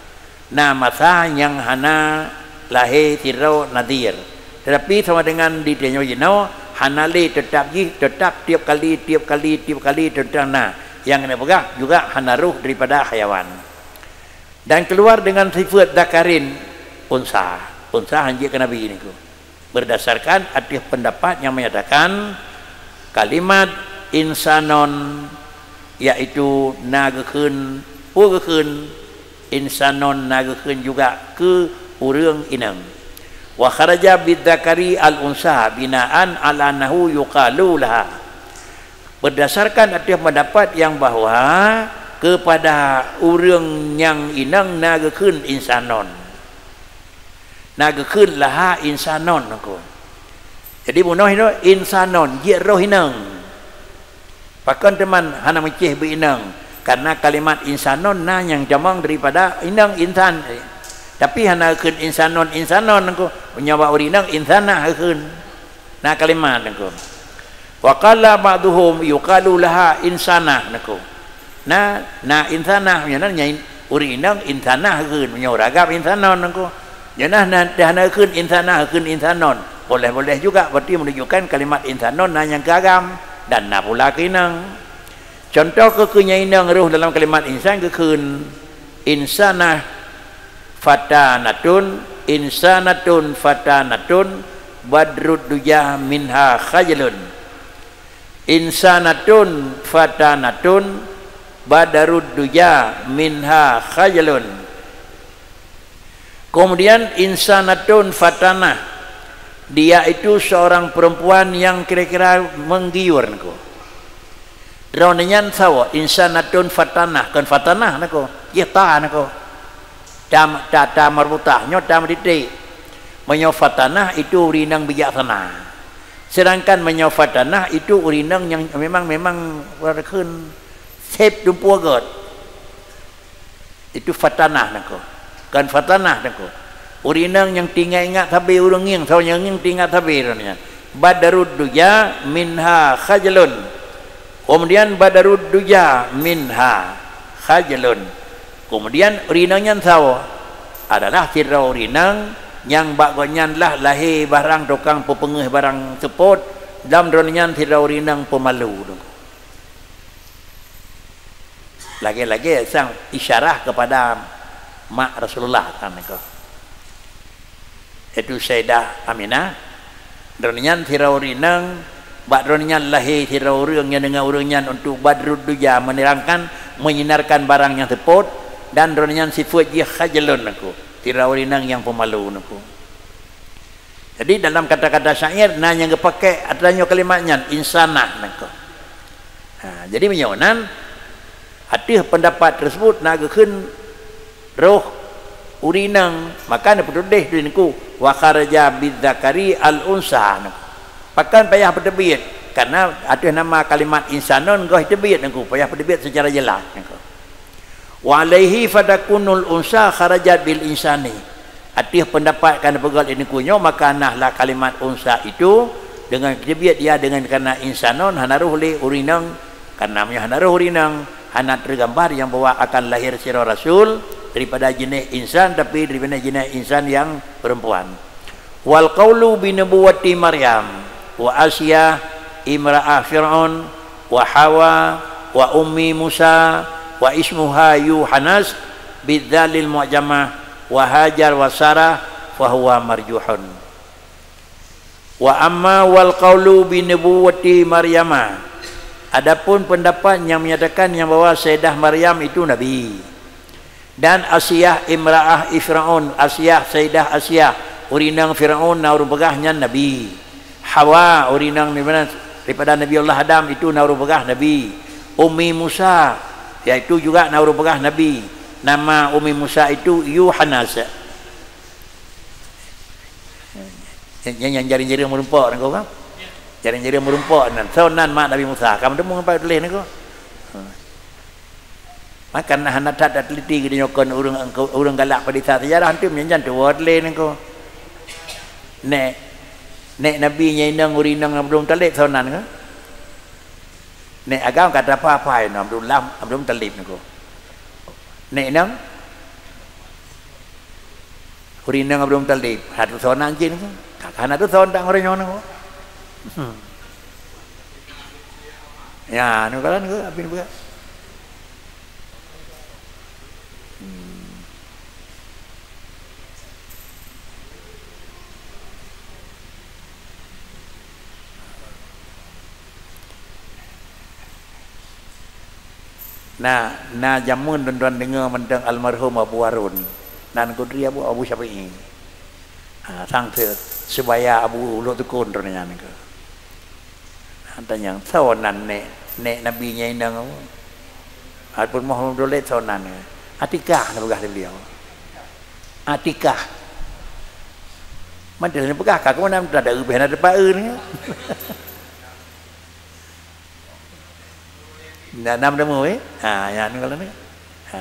Na masa nyang hana lahé sidroe nadhir. Tetapi sama dengan di tanyoe jinoe, hana lé, tetap jih, tetap tiap kali, tiap kali, tiap kali, tetap na. Nyang neupeugah juga hana roh daripada hayawan. Dan keluar dengan sifat zakarin unsa. Unsa hanjeuet keu Nabi niku. Berdasarkan ateueh pendapat nyang menyatakan kalimat insanon, yaitu na geukheun, peue geukheun, insanon na geukheun juga keu ureuëng inong. Wa kharaja bidzakari al-unsa binaan ala annahu yuqalu laha. Berdasarkan ateueh pendapat nyang bahwa kepada ureuëng nyang inong na geukheun insanon. Na geukheun laha insanon nangko. Jadi bunoe hino insanon, jeuet roh inong. Pakon teuma hana meucéh beu inong? Karena kalimat insanon na nyang tamong daripada inong insan. Tapi hana geukheun insanon, insanon nangko. Meunyoe bak ureuëng inong insanah geukheun. Na kalimat nangko. Wa qala ba'duhum yuqalu laha insanah nangko. Na, na insanah, meunyoe na nyang ureuëng inong insanah geukheun, meunyoe ureuëng agam insanon nangko. Nyoe na, na, dah na geukheun insanah, geukheun insanon. Boleh-boleh juga, berarti menunjukkan kalimat insanon na nyang keu agam dan na pula keu inong. Contoh keu, keu nyang inong roh dalam kalimat insan geukheun insanah fatanatun, insanatun fatanatun, badrud duja minha khajalun. Insanatun fatanatun, badrud duja minha khajalun. Kemudian insanatun fatanah, dia itu seorang perempuan yang kira-kira menggiur nangko. Droeneuh nyan sawa, insanatun fatanah, kon fatanah nangko, jih ta nangko. Ta, ta, ta marbutah, nyoe ta meutitik. Meunyoe fatanah itu ureuëng inong bijaksana. Sedangkan meunyoe fatanah itu ureuëng inong nyang memang, memang ureuëng kheun seb dumpeue gét. Itu fatanah nangko. Kon fatanah nangko. Ureuëng inong nyang teuingat-ingat sabe ureuëng ngieng, saboh nyang ngieng teuingat sabe ureuëng nyan. Badrud duja minha khajalun. Kemudian badrud duja minha khajalun. Kemudian ureuëng inong nyan sawa adalah sidroe ureuëng inong nyang bak gobnyan lah lahé barang tukang peupeungeuh barang seupôt, dan droeneuh nyan sidroe ureuëng inong peumalu. Lagée-lagée sang isyarah kepada mak Rasulullah kan niko. Yaitu Sayyidah Aminah. Droeneuh nyan sidroe ureuëng inong, bak droeneuh nyan lahé sidroe ureuëng nyang deungon ureuëng nyan untuk badrud duja, menerangkan, menyinarkan barang nyang seupôt, dan droeneuh nyan sifeuet jih khajalun niko, sidroe ureuëng inong nyang peumalu niko. Jadi dalam kata-kata syair na nyang geupakai atra nyoe kalimat nyan, insanah nangko. Ha, jadi meunyoe nan ateueh pendapat tersebut na geukheun roh ureuëng inong, maka neupeutuléh di nangko wa kharaja bidzakari al-unsa nangko. Pakon payah peuteubiet? Karena ateueh nama kalimat insanon goh teubiet nangko, payah peuteubiet secara jelas nangko. Wa alaihi fatakunul unsa kharajat bil insani. Ateueh pendapat ka neupeugah lé nangko nyoe, maka nah lah kalimat unsa itu dengan teubiet ia dengan karena insanon hana roh lé ureuëng inong, karena meunyoe hana roh ureuëng inong, hana teugambar nyang bahwa akan lahir sidroe rasul daripada jeuneh insan, tapi daripada jeuneh insan nyang perempuan. Wal qaulu bi nubuwwati Maryam wa Asiyah imra'ah Fir'aun wa Hawa wa ummi Musa wa ismuha Yuhanas bidzalil mu'jamah wa Hajar wa Sarah fahuwa marjuhun. Wa amma wal qaulu bi nubuwwati Maryama, adapun pendapat nyang menyatakan nyang bahwa Sayyidah Maryam itu nabi, dan Asiyah imra'ah Fir'aun, Asiyah, Sayyidah Asiyah, ureuëng inong Fir'aun na ureuëng peugah nyan nabi. Hawa, ureuëng inong di mana Daripada Nabi Allah Adam itu na ureuëng peugah nabi. Ummi Musa, yaitu juga na ureuëng peugah nabi. Nama Ummi Musa itu Yuhanas. Nyang, nyang jaring-jaring meurumpok nangko kan? Jaring-jaring meurumpok nan. Soe nan mak Nabi Musa? Kamu temu apa tulis nangko? Maka nah hana that teliti geutanyoe kon ureuëng, ureuëng galak peuriksa sejarah antum nyan jan tuwoe lé nangko. Nek, nek Nabi nyang inong ureuëng inong Abdul Muthalib soe nan ke? Nek agam kata apa-apa inong Abdullah, Abdul Muthalib nangko. Nek inong ureuëng inong Abdul Muthalib, hatu soe nan jih nangko. Kakak hana tu soe tak ureuëng nyoe nangko. Hmm. Ya, nangko kan ke, abin buka. Na, na jameun lôn deungoe mantong almarhum Abu Harun, nan kudri Abu, Abu Syafi'i. Ha, sang se-, sebaya Abu Lhok Tukon droeneuh nyan keuh. Tanyong, soe nan nek, nek Nabi nyang inong? Adapun Muhammad Abdul Latif soe nan? Atikah na peugah lé beliau. Atikah. Mantong na peugah ka keunan ada ubeh na teupeu nyan. Ndak nam temu eh? Ha, nyan kalau ni. Ha.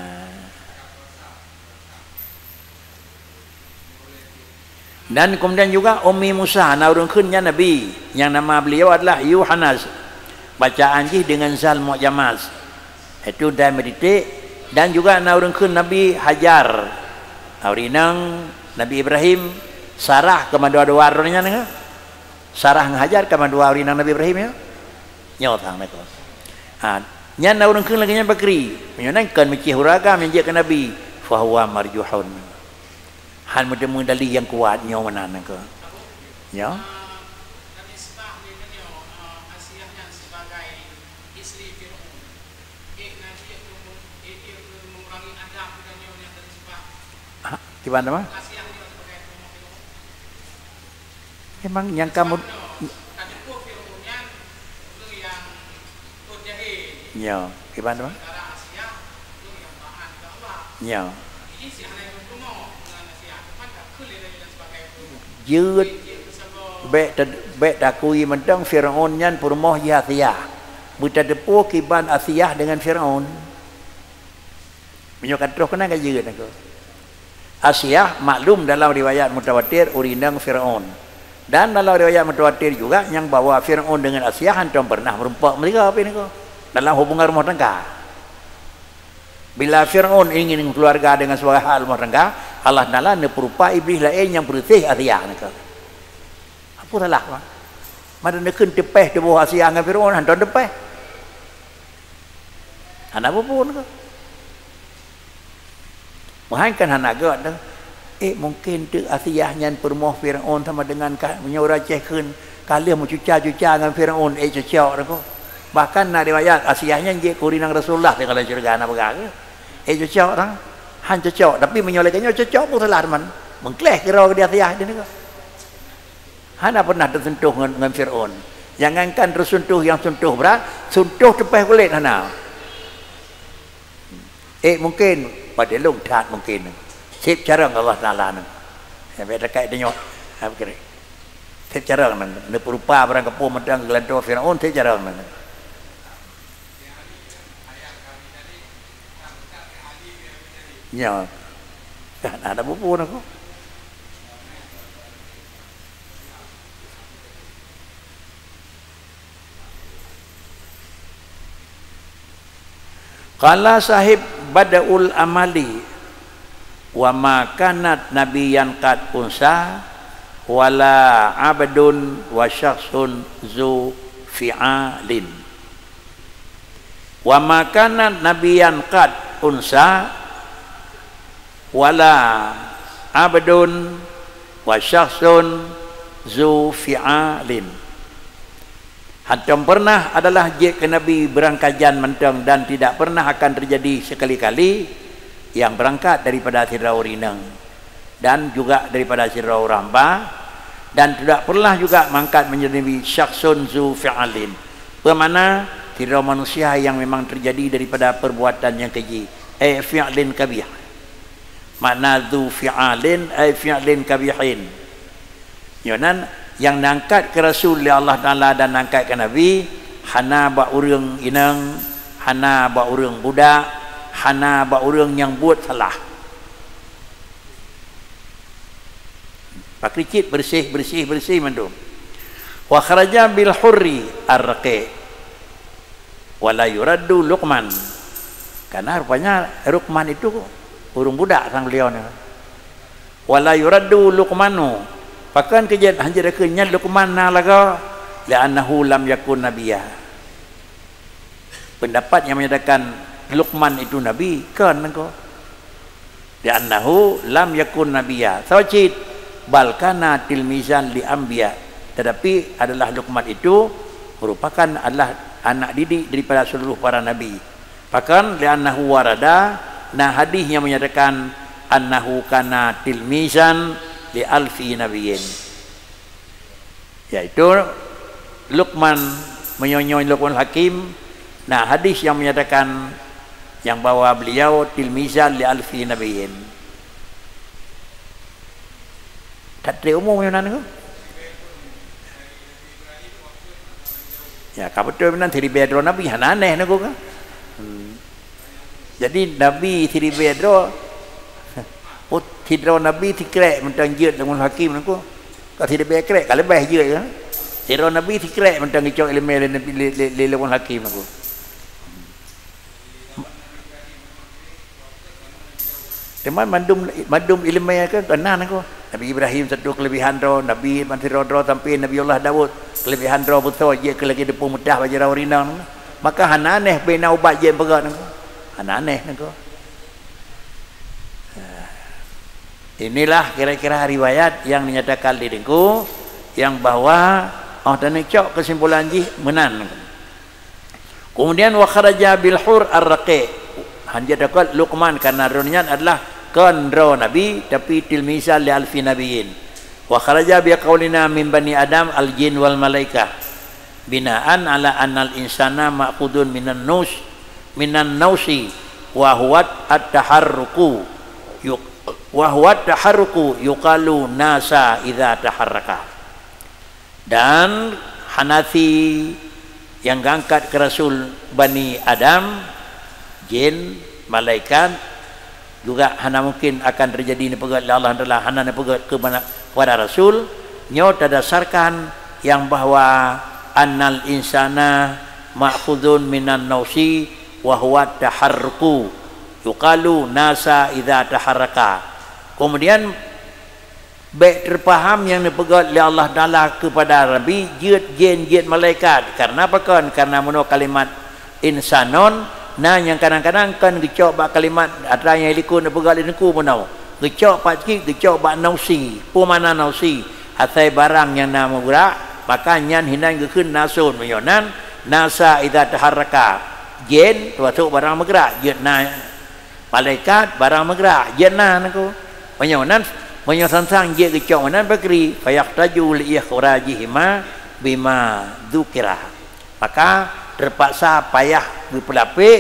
Dan kemudian juga Ummi Musa, na ureuëng kheun nyan nabi, nyang nama beliau adalah Yuhanas. Bacaan jih dengan zal mu'jamas, yaitu dal meutitik, dan juga na ureuëng kheun Nabi Hajar. Ureuëng inong Nabi Ibrahim, Sarah keu mandua-dua droe nyan nyoe. Sarah ngon Hajar keu mandua ureuëng inong Nabi Ibrahim nyoe. Nyoe sang nangko. Ha, nyan na ureuëng kheun lagée nyan pakri. Meunyoe nyan kon meucih ureuëng agam nyang jeuet keu Nabi, fahuwa marjuhun. Han meuteumé dali nyang kuat nyoe meunan nangko. Nyoe. Ha, kiban teuma? Memang nyang kamu Nyoe, kiban teuma? Nyoe. Jeuet, bék ta-, bék takui mantong Firaun nyan peurumoh jih Asiah. Beutateupue kiban Asiah deungon Firaun. Meunyoe ka troh keunan ka jeuet nangko. Asiah maklum dalam riwayat mutawatir ureuëng inong Firaun. Dan dalam riwayat mutawatir juga nyang bahwa Firaun deungon Asiah hantom pernah meurumpok meusigoe pih nangko dalam hubungan rumoh tangga. Bila Firaun ingin keuluwarga deungon suaka rumoh tangga, Allah Taala neupeurupa iblih laén nyang peureuséh Asiah nangko. Apa salah, Mak? Mada neukheun teupeh tuboh Asiah ngon Firaun, hantom teupeh. Hana peue-peue nangko. Meuhai kan hana göt tu. Eh, mungken teuk Asiah nyan peurumoh Firaun sama dengan ka, meunyoe ureuëng Aceh kheun, ka lheueh meucuca-cuca ngon Firaun, eh, cocok nangko. Bahkan na riwayat Asiah nyan jeuet keu ureuëng inong Rasulullah tinggai lam syeuruga na peugah keuh. Eh, cocok nang. Han cocok, tapi meunyoe lagée nyoe cocok pun salah teuma. Meukleh keudroe keu di Asiah di nangko. Hana pernah teusuntoh ngon, ngon Firaun. Jangankan teusuntoh nyang suntoh brat, suntoh teupeh kulét hana. Eh, mungken, padahai lôn that mungken. Seb carông Allah Taala nyan. Sampai dekat tanyoe. Ha, beukeurik. Seb carông nyan. Neupeurupa barang kapeue mantong geulantoe Firaun, seb carông nyan. Nyoe. Kan ada bubu nangko. Qala sahib Bad'ul Amali, "Wa ma kanat nabiyyan qad unsa, wala abdun wa syakhsun zu fi'alin." Wa ma kanat nabiyyan qad unsa, wala abdun wa syakhsun zu fi'alin. Hantom pernah adalah jeuet keu nabi beurangkajan mantong dan tidak pernah akan terjadi sekali-kali nyang beurangkat daripada sidroe ureuëng inong dan juga daripada sidroe ureuëng hamba, Dan tidak pernah juga mengangkat menjadi nabi syakhsun zu fi'alin. Bermakna, sidroe manusia yang memang terjadi daripada perbuatan yang keji. Ai fi'lin kabih. Makna zu fi'alin, ai fi'lin kabihin. Nyoe nan, nyang neuangkat keu rasul lé Allah Taala dan neuangkat keu nabi, hana bak ureuëng inong, hana bak ureuëng budak, hana bak ureuëng nyang buet salah. Pakri cit bersih, bersih, bersih mandum. Wa kharaja bil hurri ar-raqiq. Wa la yuraddu Luqman. Karena rupanya Luqman itu ureuëng budak sang beliau ni. Wa la yuraddu Luqmanu. Pakon keu jeuet hana jeuet keu nyan Luqman na lagée, li'annahu lam yakun nabiyya. Pendapat yang menyatakan Luqman itu nabi, kon nangko. Li'annahu lam yakun nabiyya. Soe cit, bal kana tilmizan li anbiya. Tetapi adalah Luqman itu merupakan adalah anak didik daripada seluruh para nabi. Pakon, li'annahu warada, na hadis yang menyatakan annahu kana tilmizan li alfi nabiyyin. Yaitu Luqman, meunyoe nyoe Luqmanul Hakim, na hadis yang menyatakan yang bahwa beliau tilmizan li alfi nabiyyin. That treb umu meunyoe nan nyoe. Ya, ka beutôi meunan siribée droe nabi, hana aneh nangko ka. Hmm. Jadi nabi siribée droe, oh, sidroe nabi sikrek mantong jeuet Luqmanul Hakim nangko. Ka siribée krek ka leubeh jeuet ka. Sidroe nabi sikrek mantong geucok ileumé lé nabi lé, lé, lé Luqmanul Hakim nangko. Teuma mandum, mandum ileumé kan keunan nangko. Nabi Ibrahim satu kelebihan droe, nabi man sidroe droe sampai Nabi Allah Daud kelebihan droe beusoe jeuet keu lagée deupeu meudah bak jaroe rinang nangko. Maka hana aneh bina ubat jeuet peugah nangko. Hana aneh nangko. Inilah kira-kira riwayat yang dinyatakan di Teungku yang bahwa oh teuneuk cok kesimpulan jih meunan. Kemudian wa kharaja bil hur ar-raqiq. Hana takot Luqman karena droe nyan adalah kon droe nabi tapi tilmizan li alfi nabiyyin. Wa kharaja bi qaulina min bani Adam al-jin wal malaikah. Binaan ala annal insana ma'khudun minan nus, minan nausi wa huwa at-taharruku. Yuk-, wa huwa at-taharruku yuqalu nasa idza taharraka. Dan Hanafi yang gangkat keu rasul Bani Adam, jin, malaikat, juga hana mungkin akan terjadi neupeugét lé Allah Taala, hana neupeugét keu mana-, kepada rasul, nyoe tadasarkan yang bahwa annal insana ma'khudun minan nausi wa huwa taharruku, yuqalu nasa idza taharraka. Kemudian, bék teupaham nyang neupeugét lé Allah Taala keupada Nabi jeuet jén, jeuet malaikat. Kareuna pakon? Kareuna meunoe kalimat insanon na nyang kadang-kadang kon geucok bak kalimat atra nyang likot neupeugét lé Teungku meunoe. Geucok pat cit, geucok bak nausi. Peue makna nausi? Asai barang nyang na meugeurak, maka nyan hinan geukheun nason. Meunyoe nan, nasa idza taharraka. Jén teumasok barang meugeurak, jeuet na malaikat, barang meugeurak, jeuet na Teungku. Meunyoe nan, meunyoe sang-sang jeuet geucok meunan pakri, fayahtaju li ikhrajihima bima dzukira. Maka terpaksa payah geupeulapék,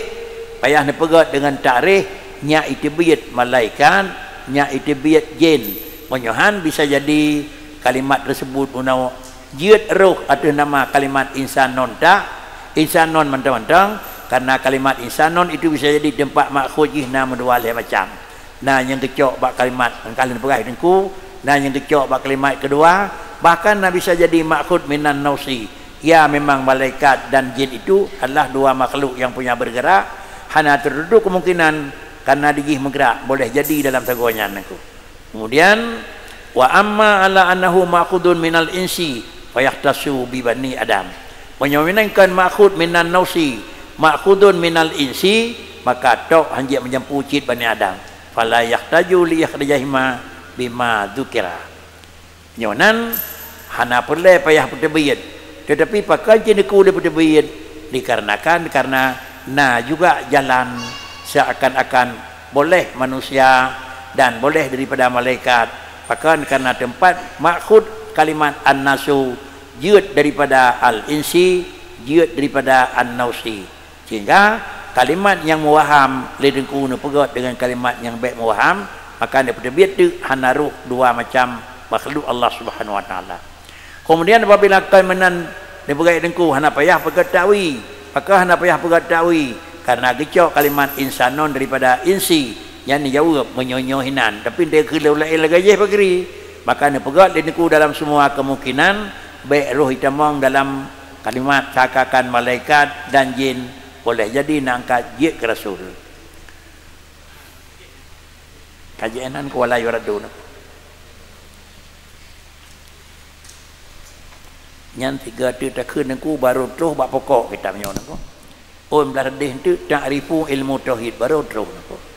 payah neupeugét deungon takrif, nyak iteubiet malaikat, nyak iteubiet jén. Meunyoe han bisa jadi kalimat tersebut meunoe jeuet roh ateueh nama kalimat insanon tak, insanon mantong-mantong, kareuna kalimat insanon itu bisa jadi teumpat makhut jih na meudua lhée macam. Na nyang geucok bak kalimat nyang ka lheueh peugah Teungku, na nyang geucok bak kalimat keudua, bahkan na bisa jadi makhut minan nausi. Ya, memang malaikat dan jin itu adalah dua makhluk yang punya bergerak, hana tertutup kemungkinan kareuna di jih meugerak, boleh jadi dalam sagoe nyan Teungku. Kemudian, wa amma ala annahu ma'khudun minal insi, fayahtassu bi bani Adam. Meunyoe meunan kon ma'khud minan nausi, ma'khudun minal insi, maka tok hanjeuet meujampu cit bani Adam. Fala yahtaju li ikhrajihima bima dzukira. Nyoe nan hana peureulée payah peuteubiet. Teutapi pakon cit Teungku lé peuteubiet? Dikarenakan, kareuna na juga jalan seakan-akan boleh manusia dan boleh daripada malaikat. Pakon? Kareuna teumpat makhut Kalimat an-nasu jeuet daripada al-insi, jeuet daripada an-nausi. Sehingga kalimat nyang muwahham lé Teungku neupeugét deungon kalimat nyang bék muwahham, maka neupeuteubiet teuk hana roh dua macam makhluk Allah Subhanahu wa Taala. Keumudian apabila kon meunan neupeugét Teungku, hana payah peugét ta'wi. Pakon hana payah peugét ta'wi? Karena geucok kalimat insanon daripada insi, nyan jaweueb meunyoe-nyoe hinan, tapi ndai keu lôn laén lagée jéh pakri. Maka neupeugét lé Teungku dalam semua kemungkinan, bék roh itamong dalam kalimat seakan-akan malaikat dan jin boleh jadi neuangkat jeuet keu rasul. Kajian nan kuwala yuradun. Nyan tiga tu takheun Teungku baru troh bak pokok kitab nyoe Teungku. Ôn blah deh tu ta'rifu ilmu tauhid baru troh Teungku.